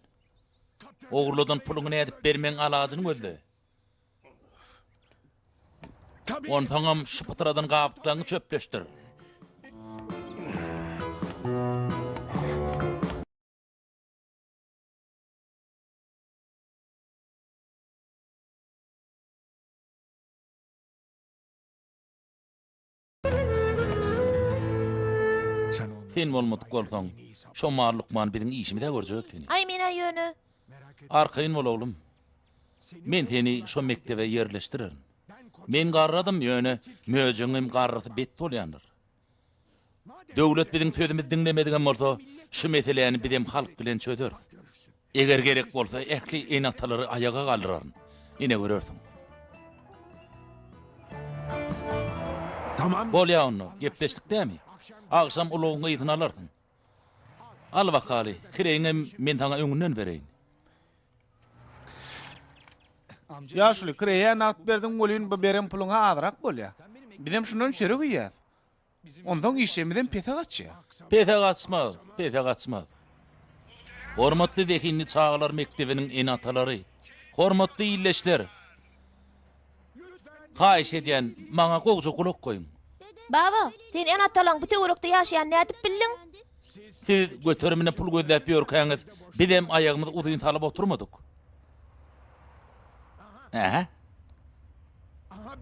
Ogurladan puluňy nädip bermegiň alajyny gözle. Onsoňam şu pytradan gabyklaryňy çöpleşdir. Sen bolmadyk bolsaň, şo mal lukman biziň işimiz-ä görjek ekeni. Aý, men-ä ýöne. Arkaýyn bol, oglum. Men seni şo mekdebe ýerleşdirerin. Men garradym, ýöne möjegiňem garrysy bet bolýandyr. Döwlet biziň sözümizi diňlemedigem bolsa, şu meseläni bizem halk bilen çözeris. Eger gerek bolsa, ähli ene-atalary aýaga galdyraryn. Ine görersiň. Bolýa onda, gepleşdik dämi? Agşam ulagyň yzyny alarsyň. Al bakaly, kireýiňem men saňa öňünden bereýin. Ýaşuly, kireýe nagt berdiň welin, bu beren puluň-a azrak bolýa. Bizem şundan çörek iýýäs. Onsoň işemizem pese gaçýar. Pese gaçmaz, pese gaçmaz. Hormatly Zehinli çagalar mekdebiniň ene-atalary, hormatly ildeşler! Haýyş edýän, maňa gowja gulak goýuň. Baba, sen ene-atalaň bu töwerekde ýaşaýanyny nädip bildiň? Siz göterimine pul gözläp ýörkäňiz, bizem aýagymyzy uzyn salyp oturmadyk. Ähä.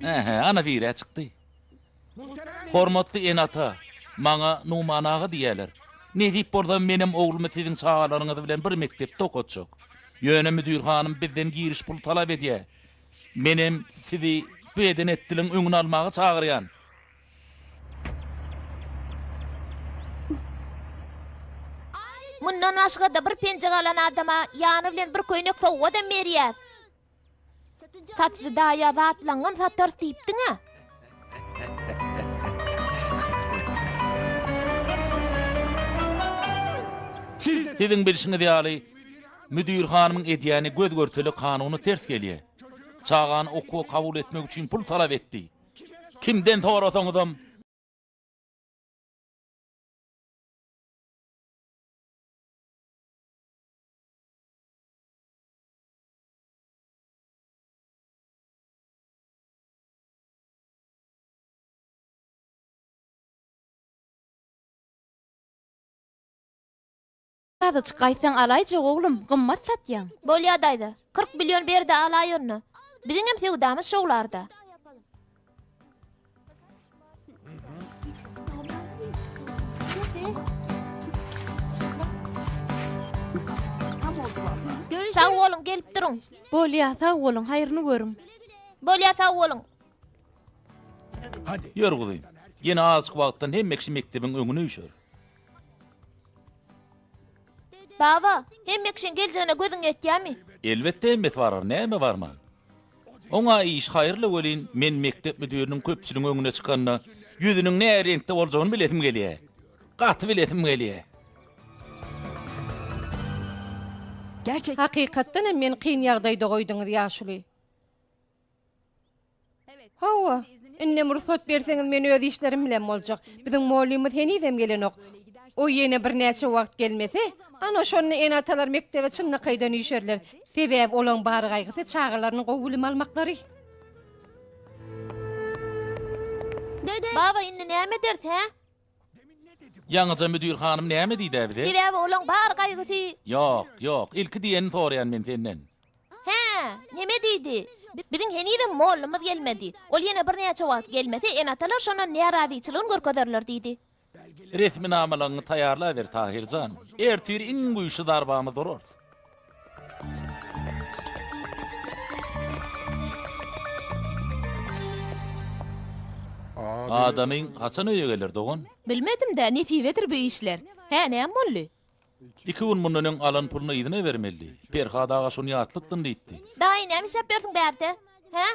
Ähä, ana bir-ä çykdy. Hormatly ene-ata, maňa Numan aga diýýärler. Nesip bolsa menem oglumy siziň çagalaryňyz bilen bir mekdepde okatjak. Ýöne müdir hanym bizden giriş pul talap edýär. Menem sizi bu eden-etdiligiň öňüni almaga çagyrýan. Mundan başga-da bir penjek alan adama ýany bilen bir köýnek sowgadam berýäs. Satyjy daýa zatlaňňam satarys diýipdiň-ä. Siziň bilşiňiz ýaly, müdir hanymyň edýäni göz-görtele kanuna ters gelýär. Çagany okuwa kabul etmek üçin pul talap etdi. Kimden sorasaňyzam. Azajyk gaýtsaň alaýjak oglum, gymmat satýaň. Bolýa daýza, 40 million ber-de alaý onda. Biziňem söwdamyz şowlarda. Sag boluň, gelip duruň. Bolýa, sag boluň, haýryny görüň. Bolýa, sag boluň. Ýör guzym. Ýene azajyk wagtdan hemme kişi mekdebiň öňüne üýşer. Baba, hemme kişiň geljegine gözüň ýetýärmi? Elbetde hemmesi barar, näme barman. Oňa iş haýyrly welin, men mekdep müdiriniň köpçüligiň öňüne çykanda, ýüzüniň nä reňkde boljagyny bilesim gelýär. Gaty bilesim gelýär. Hakykatdan hem meni kyn ýagdaýda goýduňyz, ýaşuly. Hawa, indem rugsat berseňiz men öz işlerim bilen boljak. Biziň mollymyz henizem gelenok. O ýene birnäçe wagt gelmese, ana şonda ene-atalar mekdebe çynlakaýdan üýşerler. Sebäbi olaň bar gaýgysy çagalarynyň gowy bilim almaklary. Baba indi näme ederis, hä? Ýaňyja müdir hanym näme diýdä bize? Sebäbi olaň bar gaýgysy. Ýok, ýok, ilki diýenini soraýan men senden. Hä, neme diýdi? Biziň henizem mollumyz gelmedi. Ol ýene birnäçe wagt gelmese, ene-atalar şonda närazyçylygyny görkezerler diýdi. Resminamalaryňy taýýarlaber, Tahyr jan. Ertir iň güýçli zarbamyzy urarys. Adamyň haçan öýe geler, dogan? Bilmedim-dä, nesibedir bu işler. Hä, näme boldy? Iki gün mundan öň alan puluny yzyna bermeli. Perhat aga şony ýatlatdym diýipdi. Daýy, näme işläp ýörsüň bärde? Hä?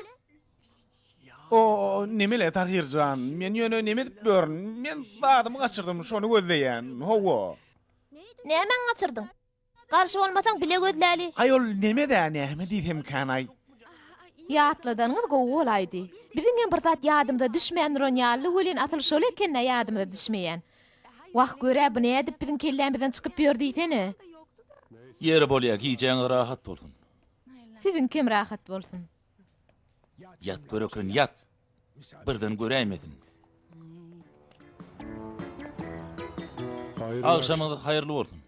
O, neme-le, Tahyr jan, men ýöne neme edip ýörün? Men zadymy gaçyrdym, şony gözleýän. Hawa. Nämäňi gaçyrdyň? Garşy bolmasaň bile gözläli. Aý ol neme-dä, näme diýsemkän-aý? Ýatladanyňyz gowy bolaýdy. Biziňem bir zat ýadymyza düşmän duran ýaly welin asyl şol eken-dä ýadymyza düşmeýän. Wah gör-ä bu nädip biziň kellämizden çykyp ýör diýsene. Ýeri bolýa gijäňiz rahat bolsun. Siziňkem rahat bolsun. Ýat göreken ýat. Birden göräýmesin. Agşamyňyz haýyrly bolsun.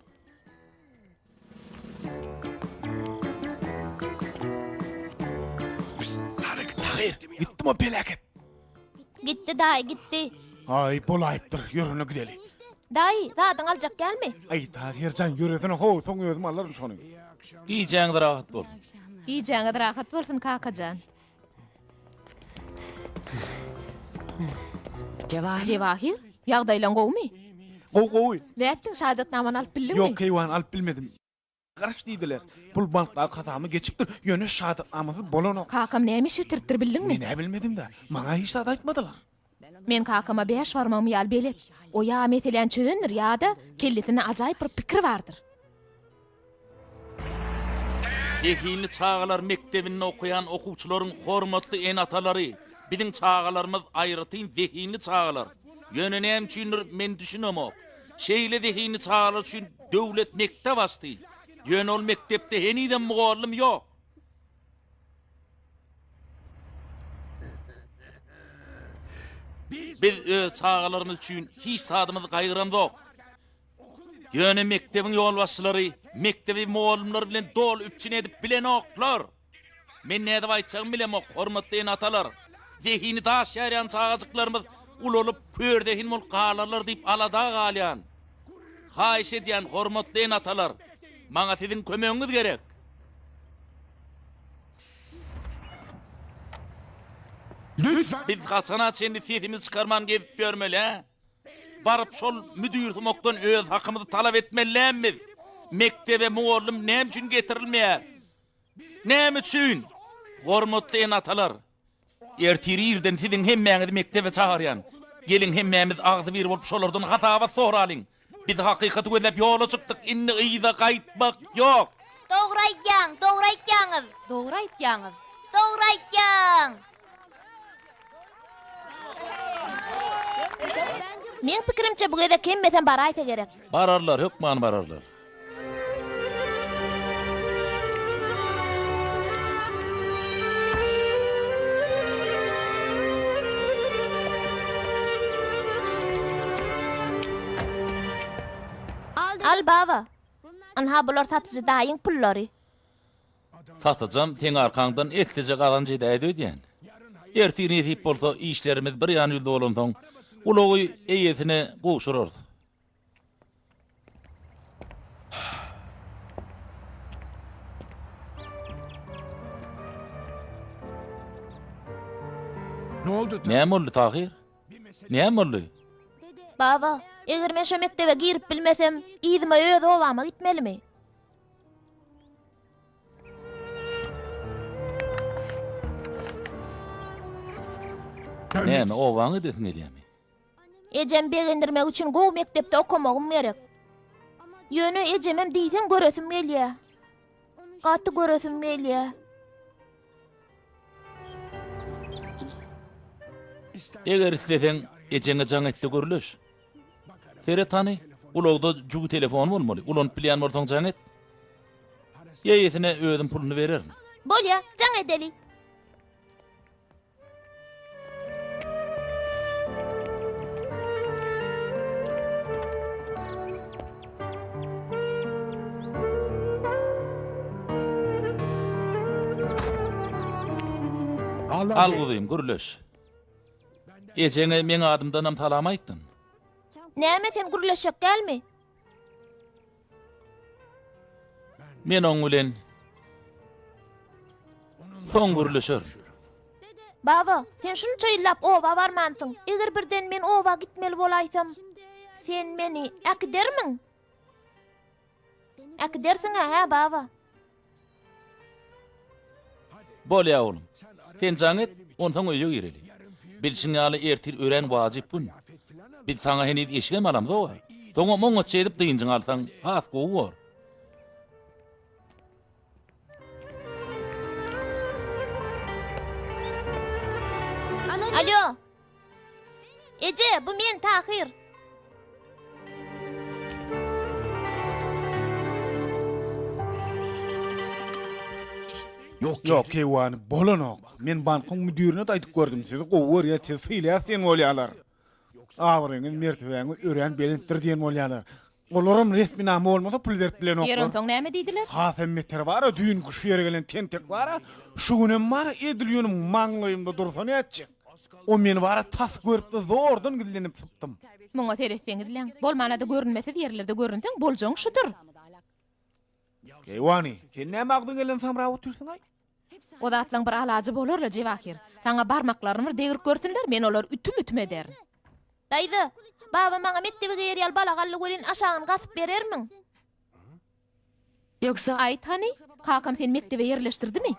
Tahyr, gitdimi o peläket? Gitdi daýy, gitdi. Aý, bolaýypdyr, ýör onda gideli. Daýy, zadyňy aljak dälmi? Aý, Tahyr jan, ýöresene how, soň özüm alaryn şony. Gijäňiz rahat bolsun. Gijäňiz rahat bolsun, kakajan. Jewahir, ýagdaýlaň gowumy? Gowy, gowy. Nätdiň, şahadatnamany alyp bildiňmi? Ýok, keýwany, alyp bilmedim. Garaş diýdiler. Pul bankdaky hasabym geçipdir, ýöne şahadatnamasyz bolanok. Kakam näme iş bitiripdir bildiňmi? Men-ä bilmedim-dä. Maňa hiç zat aýtmadylar. Men kakama bäş barmagym ýaly belet. O ýa meseläni çözendir ýa-da kellesinde ajaýyp bir pikir bardyr. Zehinli çagalar mekdebinde okaýan okuwçylaryň hormatly ene-atalary, biziň çagalarymyz aýratyn zehinli çagalar. Ýöne näme üçindir men düşünemok. Şeýle zehinli çagalar üçin döwlet mekdep açdy. Ýöne ol mekdepde henizem mugallym ýok. Biz öz çagalarymyz üçin hiç zadymyzy gaýgyramzok. Ýöne mekdebiň ýolbaşçylary mekdebi mugallymlar bilen doly üpjün edip bilenoklar. Men nädip aýtjagymy bilemok, hormatly ene-atalar. Zehini daş ýarýan çagajyklarymyz ulalyp, körzehin bolup galarlar diýip alada galýan. Haýyş edýän, hormatly ene-atalar, maňa siziň kömegiňiz gerek. Biz haçana çenli sesimizi çykarman gezip ýörmeli, hä? Baryp şol müdirsumakdan öz hakymyzy talap etmeli dälmi biz? Mekdebe mugallym näme üçin getirilmeýär? Näme üçin? Hormatly ene-atalar, ertir irden siziň hemmäňizi mekdebe çagyrýan. Geliň hemmämiz agzybir bolup şolardan hasabat soralyň. Biz hakykaty gözläp ýola çykdyk, indi yza gaýtmak ýok. Dogry aýtýaň, dogry aýtýaňyz. Dogry aýtýaňyz. Dogry aýtýaň. Meň pikirimçe bu gezek hemmesem baraýsa gerek. Bararlar, hökman bararlar. Al baba. Ynha bular satyjy daýyň pullary. Satyjam seň arkaňdan eslije gazanç edäýdi öýdýän. Ertir nesip bolsa işlerimiz bir ýan ýüzde bolansoň ulagy eýesine gowşurarys. Näme boldy Tahyr? Näme boldy? Baba, eger men şo mekdebe girip bilmesem, yzyma öz obama gitmelimi? Näme, obaňa gidesiň gelýärmi? Ejemi begendirmek üçin gowy mekdepde okamagym gerek. Ýöne ejemem diýseň göresim gelýär. Gaty göresim gelýär. Eger isleseň, ejeňe jaň et-de gürleş. Seret hany, ulagda jübi telefon bolmaly. Ulanyp bilýän bolsaň jaň et. Eýesine özüm puluny bererin. Bolýa, jaň edeli. Al guzym, gürleş. Ejeňe meň adymdanam salam aýtdyn. Näme sen gürleşjek dälmi? Men oň bilen soň gürleşerin. Baba, sen şunça ýyllap oba barmansyň. Eger birden men oba gitmeli bolaýsam, sen meni äkidermiň? Äkidersiň-ä, hä, baba? Bolýa oglum. Sen jaň et, onsoň öýe gireli. Bilşiň ýaly ertir örän wajyp gün. Biz saňa heniz eşigem alamzog-a. Soňam oňatja edip dynjyňy alsaň has gowy bor. Alýo. Eje, bu men Tahyr. Ýok, ýok, keýwany, bolanok. Men bankyň müdirine-de aýdyp gördüm, sizi gowy görýär, sizi sylaýas diýen bolýarlar. Abraýyňyz, mertebäňiz örän belentdir diýen bolýarlar. Olaram resminama bolmasa pul berip bilenoklar. Ýeri onsoň näme diýdiler? Hasam beteri bar-a, düýnki şu ýere gelen tentek bar-a, şu günem bar-a, edil ýöne maňlaýymda dursa nätjek. O meni bar-a tas görüpdi, zordan gizlenip sypdym. Muňa seretseňizläň, bolmana-da görünmesiz ýerlerde görünseň, boljagyň şudur. Keýwany, sen näme agzyň geleni samrap otyrsyň-aý? O zatlaň bir alajy bolar-la, Jewahir. Saňa barmaklaryny bir degrip görsünler, men olary ütüm-ütüm ederin. Daýza, baba maňa mekdebe geýer ýaly balak aldy welin, aşagyny gasyp berermiň? Ýogsa, aýt hany, kakam seni mekdebe ýerleşdirdimi?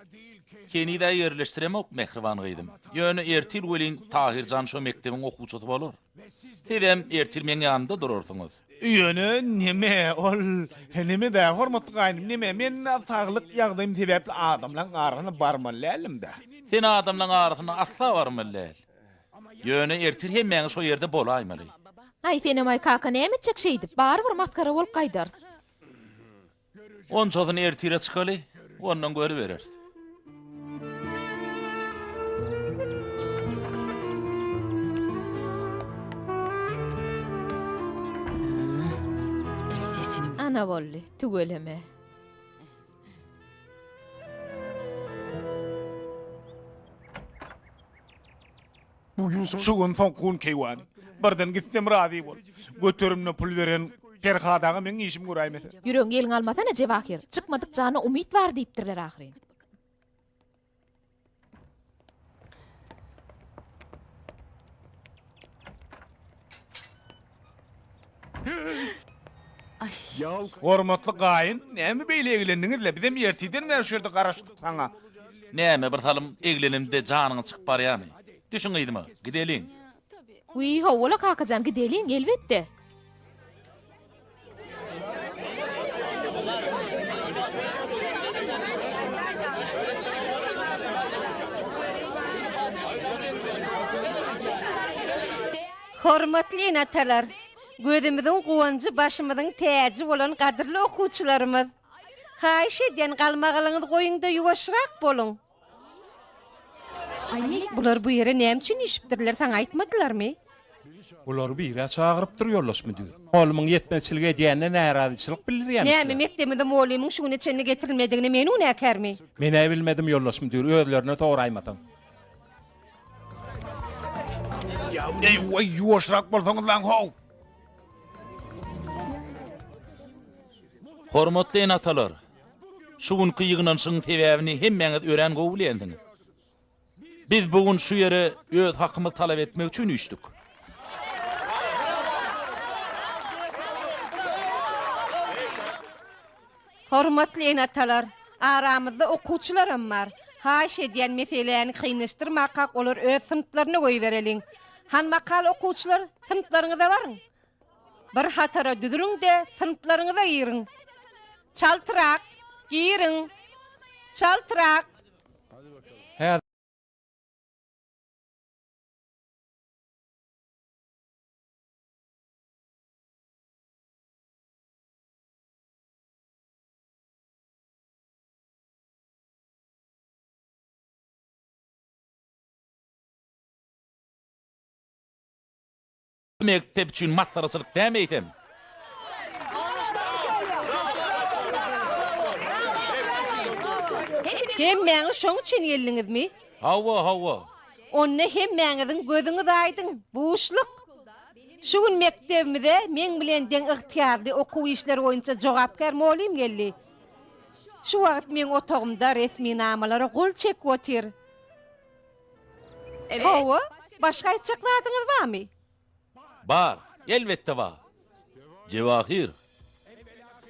Heniz-ä ýerleşdiremok, mähriban gyzym. Ýöne ertir welin Tahyr jan şo mekdebiň okuwçysy bolar. Sizem ertir meň ýanymda durarsyňyz. Ýöne neme, ol, neme-dä, hormatly gaýnym, neme, men saglyk ýagdaýym sebäpli adamlaň arasyna barmaly däldim-dä. Sen adamlaň arasyna asla barmaly däl. Ýöne ertir hemmäňiz şo ýerde bolaýmaly. Aý, senem-aý kaka, näme etjek şeýdip, barybir masgara bolup gaýdarys. Onçasyny ertire çykaly, ondan görübereris. Ana boldy, tüweleme. Şu gün soňky gün keýwany. Birden gitsem razy bol. Göterimine pul beren Perhat aga meň işimi göräýmese. Ýüregiňi eliňe almasana Jewahir. Çykmadyk jana umyt bar diýipdirler ahyryn. Hormatly gaýyn, näme beýle eglendiňiz-le? Bizem ertirden bäri şu ýerde garaşdyk saňa. Näme, bir salym eglenimde janyňyz çykyp barýarmy? Düşüň yzyma, gideliň. Wiý, hawa-la kakajan, gideliň, elbetde. Hormatly ene-atalar! Gözümiziň guwanjy, başymyzyň täji bolan gadyrly okuwçylarymyz! Haýyş edýän, galmagalyňyzy goýuň-da ýuwaşrak boluň! Bular bu ýere näme üçin üýşüpdirler, saňa aýtmadylarmy? Bulary birä çagyrypdyr ýoldaş müdir. Mugallymyň ýetmezçilik edýänine närazyçylyk bildirýämişler. Näme, mekdebimize mugallymyň şu güne çenli getirilmedigine men günäkärmi? Men-ä bilmedim ýoldaş müdir, özlerine soraýmasaň. Eý, waý, ýuwaşrak bolsaňyzlaň how! Hormatly ene-atalar! Şu günki ýygnanyşygyň sebäbini hemmäňiz örän gowy bilýänsiňiz. Biz bu gün şu ýere öz hakymyzy talap etmek üçin üýşdük. Hormatly ene-atalar, aramyzda okuwçylaram bar. Haýyş edýän meseläni kynlaşdyrmakak olary öz synplaryna goýbereliň. Han makal okuwçylar synplaryňyza baryň. Bir hatara düzüliň-de synplaryňyza giriň. Çaltrak, giriň. Çaltrak. Mekdep üçin masgaraçylyk dämi eýsem? Hemmäňiz şoň üçin geldiňizmi? Hawa, hawa. Onda hemmäňiziň gözüňiz aýdyň, buşluk! Şu gün mekdebimize meň bilen deň ygtyýarly okuw işleri boýunça jogapkär mugallym geldi. Şu wagt meň otagymda resminamalara gol çekip otyr. Hawa, başga aýtjak zadyňyz barmy? Bar, elbetde bar. Jewahir,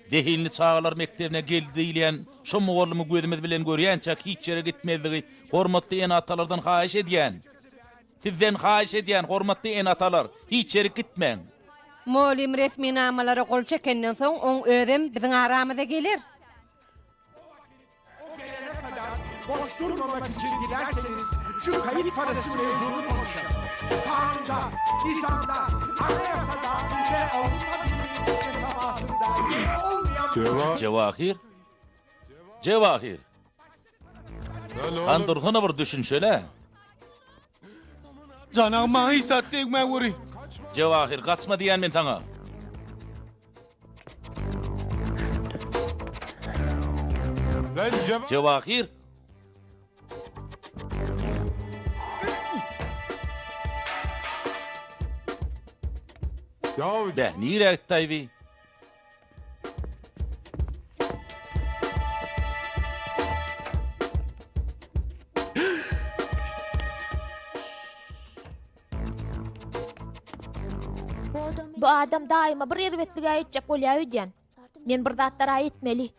zehinli çagalar mekdebine geldi diýilýän şo mugallymy gözümiz bilen görýänçäk hiç ýere gitmezligi hormatly ene-atalardan haýyş edýän. Sizden haýyş edýän, hormatly ene-atalar, hiç ýere gitmäň. Mugallym resminamalara gol çekenden soň, oň özem biziň aramyza geler. O gelene kadar boş durmamak için dilerseniz şu kayıp parası mevzunu konuşalım. Kanunda, nizamda, anayasada ve Avrupa Birliği'nin sabahında yeri olmayan... Jewahir? Jewahir! Han dursana bir düşünşeli-ä. Jan agam maňa hiç zat degmä göri. Jewahir, gaçma diýýän men saňa. Jewahir! Beh, nirä gitdi-aý bi? Bu adam daýyma bir erbetlig-ä etjek bolýa öýdýän. Men bir zatlar-a etmeli.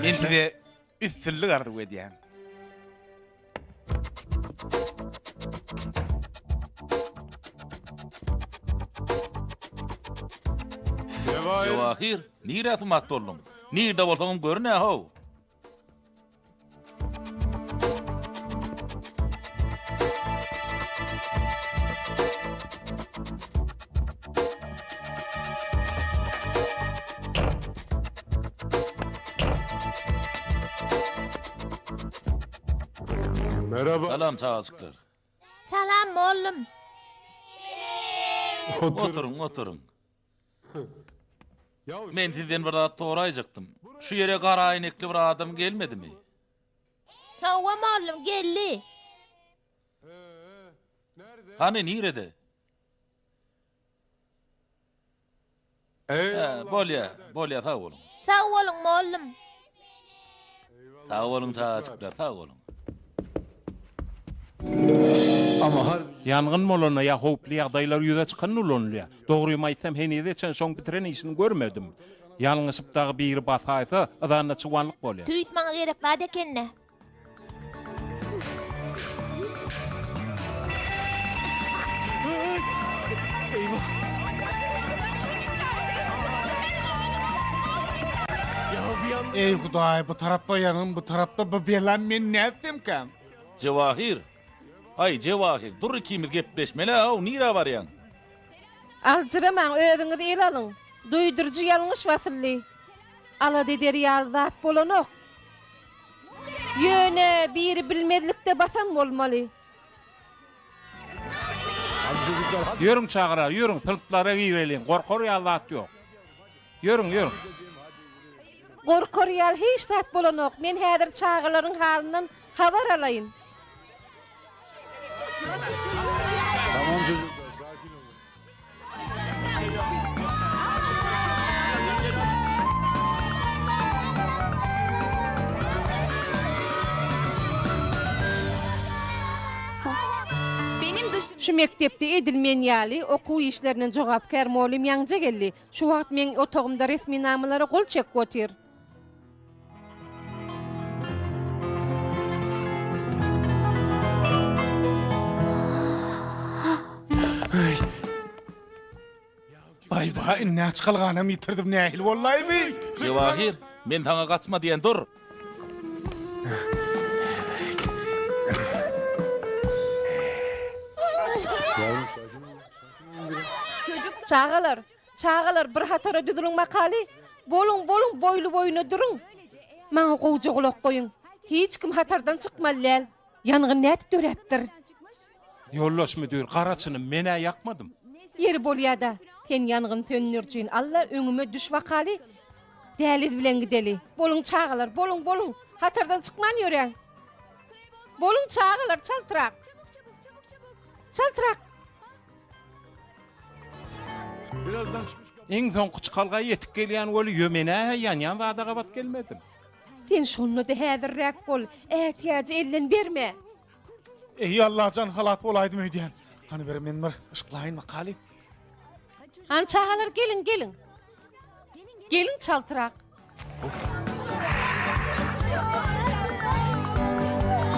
Men size üstünlik arzuw edýän. Jewahir, nirä sumat bolduň? Nirde bolsaňam görün-ä-how. Salam çagajyklar. Salam mollum. Oturyň, oturyň. Men sizden bir zat soraýjakdym. Şu ýere gara äýnekli bir adam gelmedimi? Hawa mollum geldi. Hany nirede? Hä, bolýa, bolýa, sag boluň. Sag boluň, mollum. Sag boluň, çagajyklar, sag boluň. Ýangyn bolanda ýa howply ýagdaýlar ýüze çykanda ulanylýar. Dogrymy aýtsam, henize çen şoň bitiren işini görmedim. Ýalňyşyp dagy biri basaýsa, yzanda çuwanlyk bolýar. Tüýs maňa gerek zat eken-dä. Eý Hudaý, bu tarapda ýangyn, bu tarapda bu bela, men nätsemkäm? Jewahir! Aý, Jewahir, dur ikimiz gepleşmeli-ä-ow, nirä barýaň? Aljyramaň, özüňizi ele alyň. Duýduryjy ýalňyş basyldy. Alada eder ýaly zat bolanok. Ýöne biri bilmezlikde basan bolmaly. Ýörüň çagalar, ýörüň, synplara gireliň, gorkar ýaly zat ýok. Ýörüň, ýörüň. Gorkar ýaly hiç zat bolanok, men häzir çagalaryň halyndan habar alaýyn. Şu mekdepde edil men ýaly okuw işlerinden jogapkär mugallym ýaňja geldi. Şu wagt meň otagymda resminamalara gol çekip otyr. Baý-ba, indi çykalganam ýitirdim, nähili bollaý bi? Jewahir, men saňa gaçma diýen, dur! Çagalar, Çagalar, bir hatara düzüliň bakaly! Boluň, boluň, boýly-boýuna duruň! Maňa gowuja gulak goýuň! Hiç kim hatardan çykmaly däl. Ýangyn nädip döräpdir? Ýoldaş müdir, gara çynym, men-ä ýakmadym. Ýeri bolýa-da, sen ýangyn söndürijini al-da, öňüme düş bakaly, däliz bilen gideli. Boluň, çagalar, boluň, boluň! Hatardan çykman ýöräň! Boluň, çagalar, çaltrak! Çaltrak! Iň soňky çykalga ýetip gelýän weli ýö men-ä ýanýan zada gabat gelmedim. Sen şonda-da häzirräk bol, ätiýajy elden berme. Eý Allajan halat bolaýdym öýdýän. Hany bir men bir yşklaýyn bakaly. Hany çagalar geliň geliň. Geliň çaltrak.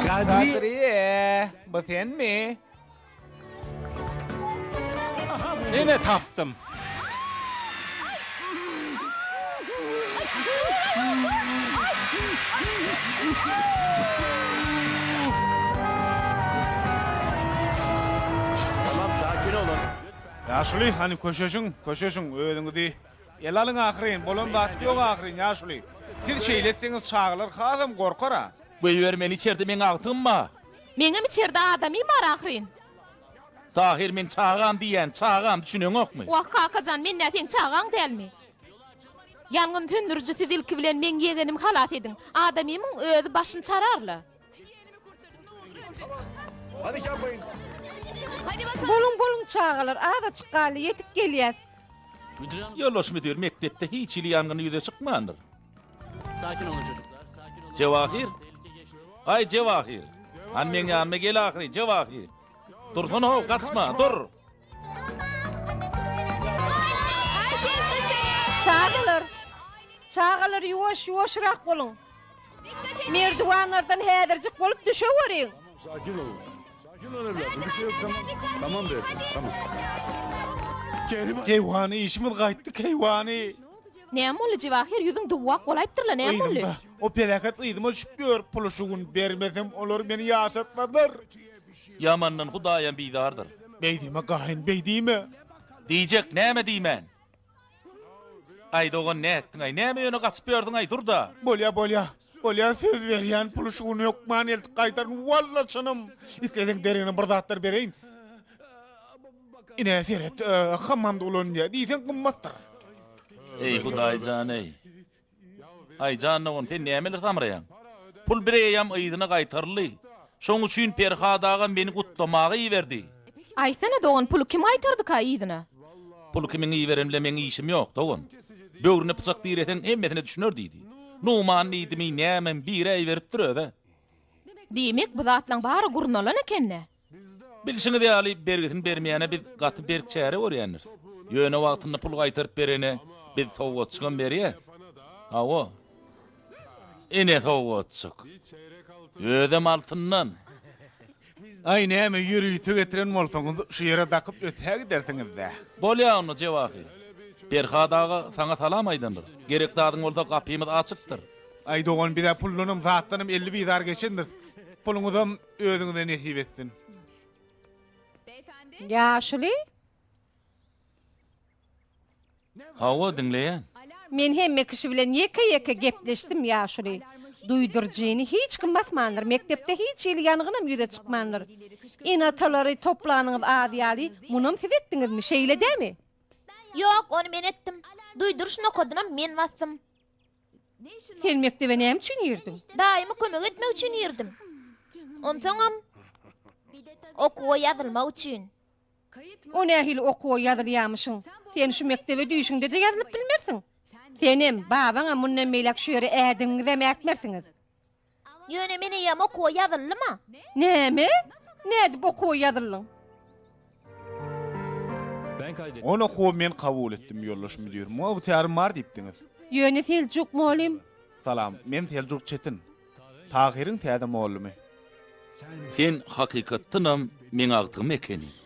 Kadriye, bu senmi? Ine tapdym. Ýaşuly, hany köşeşiň, köşeşiň, özüňizi ele alyň ahyryn, bolan zat ýok ahyryn, ýaşuly. Siz şeýle etseňiz çagalar hasam gorkar-a. Goýber meni içerde meň agtygym bar. Meňem içerde adamym bar ahyryn. Tahyr meň çagam diýýän, çagam, düşüneňokmy? Wah kakajan men nä seň çagaň dälmi? Ýangyn söndüriji siz ilki bilen meň ýegenimi halas ediň. Adamymyň özi başyny çararla. Boluň boluň çagalar azajyk galdy ýetip gelýäs. Ýoldaş müdir mekdepde hiç hili ýangyn ýüze çykmandyr. Jewahir! Aý, Jewahir! Hany meň ýanyma gel ahyry, Jewahir! Dursana-how, gaçma, dur! Çagalar! Çagalar, ýuwaş, ýuwaşrak boluň! Merdiwanlardan häzirjik bolup düşeweriň! Keýwany, işimiz gaýtdy, keýwany. Näme boldy, Jewahir, ýüzüň duwwak bolaýypdyr-la, näme boldy? Yzymda, o peläket yzyma düşüp ýör, puly şu gün bermesem, olar meni ýaşatmazlar. Ýamandan Hudaýam bizardyr. Beý diýme, gaýyn, beý diýme. Diýjek, näme diýmän? Aý, dogan, nätdiň-aý, näme ýöne gaçyp ýördüň-aý, dur-da. Bolýa, bolýa, bolýa, söz berýän, puly şu gün hökman eltip gaýdaryn, walla çynym. Isleseň deregine bir zatlar bereýin. Ine, seret, hammamda ulanylýar, diýseň gymmatdyr. Eý, Hudaý jan-eý. Aý, jan dogan, sen nämeler samraýaň? Pul bireýýäm yzyna gaýtaryldy. Şoň üçin Perhat aga meni gutlamaga iberdi. Aýtsana, dogan, puly kim gaýtardyka yzyna? Puly kimiň iberen bilen meň işim ýok, dogan. Böwrüne pyçak direseň, hemmesine düşüner diýdi. Numan diýdimi, nämemi, bir-ä iberipdir öz-ä. Diýmek, bu zatlaň bary gurnalan eken-dä? Bilşiňiz ýaly, bergisini bermeýäne biz gaty berk çäre görýändiris. Ýöne wagtynda pul gaýtaryp berene biz sowgatjygam berýäs. Hawa. Ine sowgatjyk. Özem altyndan. Aý näme ýörite getiren bolsaňyz şu ýere dakyp ötägidersiňiz-dä. Bolýa onda Jewahir. Perhat aga saňa salam aýdandyr. Gerek zadyň bolsa gapymyz açykdyr. Aý dogan biz-ä puldanam zatdanam 50 bizar geçendiris. Puluňyzam Özüňize nesip etsin. Ýaşuly. Hawa, diňleýän. Men hemme kişi bilen ýeke-ýeke gepleşdim, ýaşuly. Duýduryjyny hiç kim basmandyr, mekdepde hiç hili ýangynam ýüze çykmandyr. Ene-atalary toplanyňyz az ýaly, munam siz etdiňizmi, şeýle dämi? Ýok, ony men etdim. Duýduryş nokadynam men basdym. Sen mekdebe näme üçin girdiň? Daýyma kömek etmek üçin girdim. Onsoňam okuwa ýazylmak üçin. O nähili okuwa ýazylýamyşyň? Sen şu mekdebe düýşüňde-de ýazylyp bilmersiň. Senem, babaňam mundan beýläk şu ýere ädigiňizem ätmersiňiz. Ýöne men eýýäm okuwa ýazyldym-a. Näme? Nädip okuwa ýazyldyň? Ony okuwa men kabul etdim, ýoldaş müdir. Muňa ygtyýarym bar diýipdiňiz. Ýöne Seljuk mugallym. Salam, men Seljuk Çetin. Tahyryň täze mugallymy. Sen hakykatdanam meň agtygym ekeniň.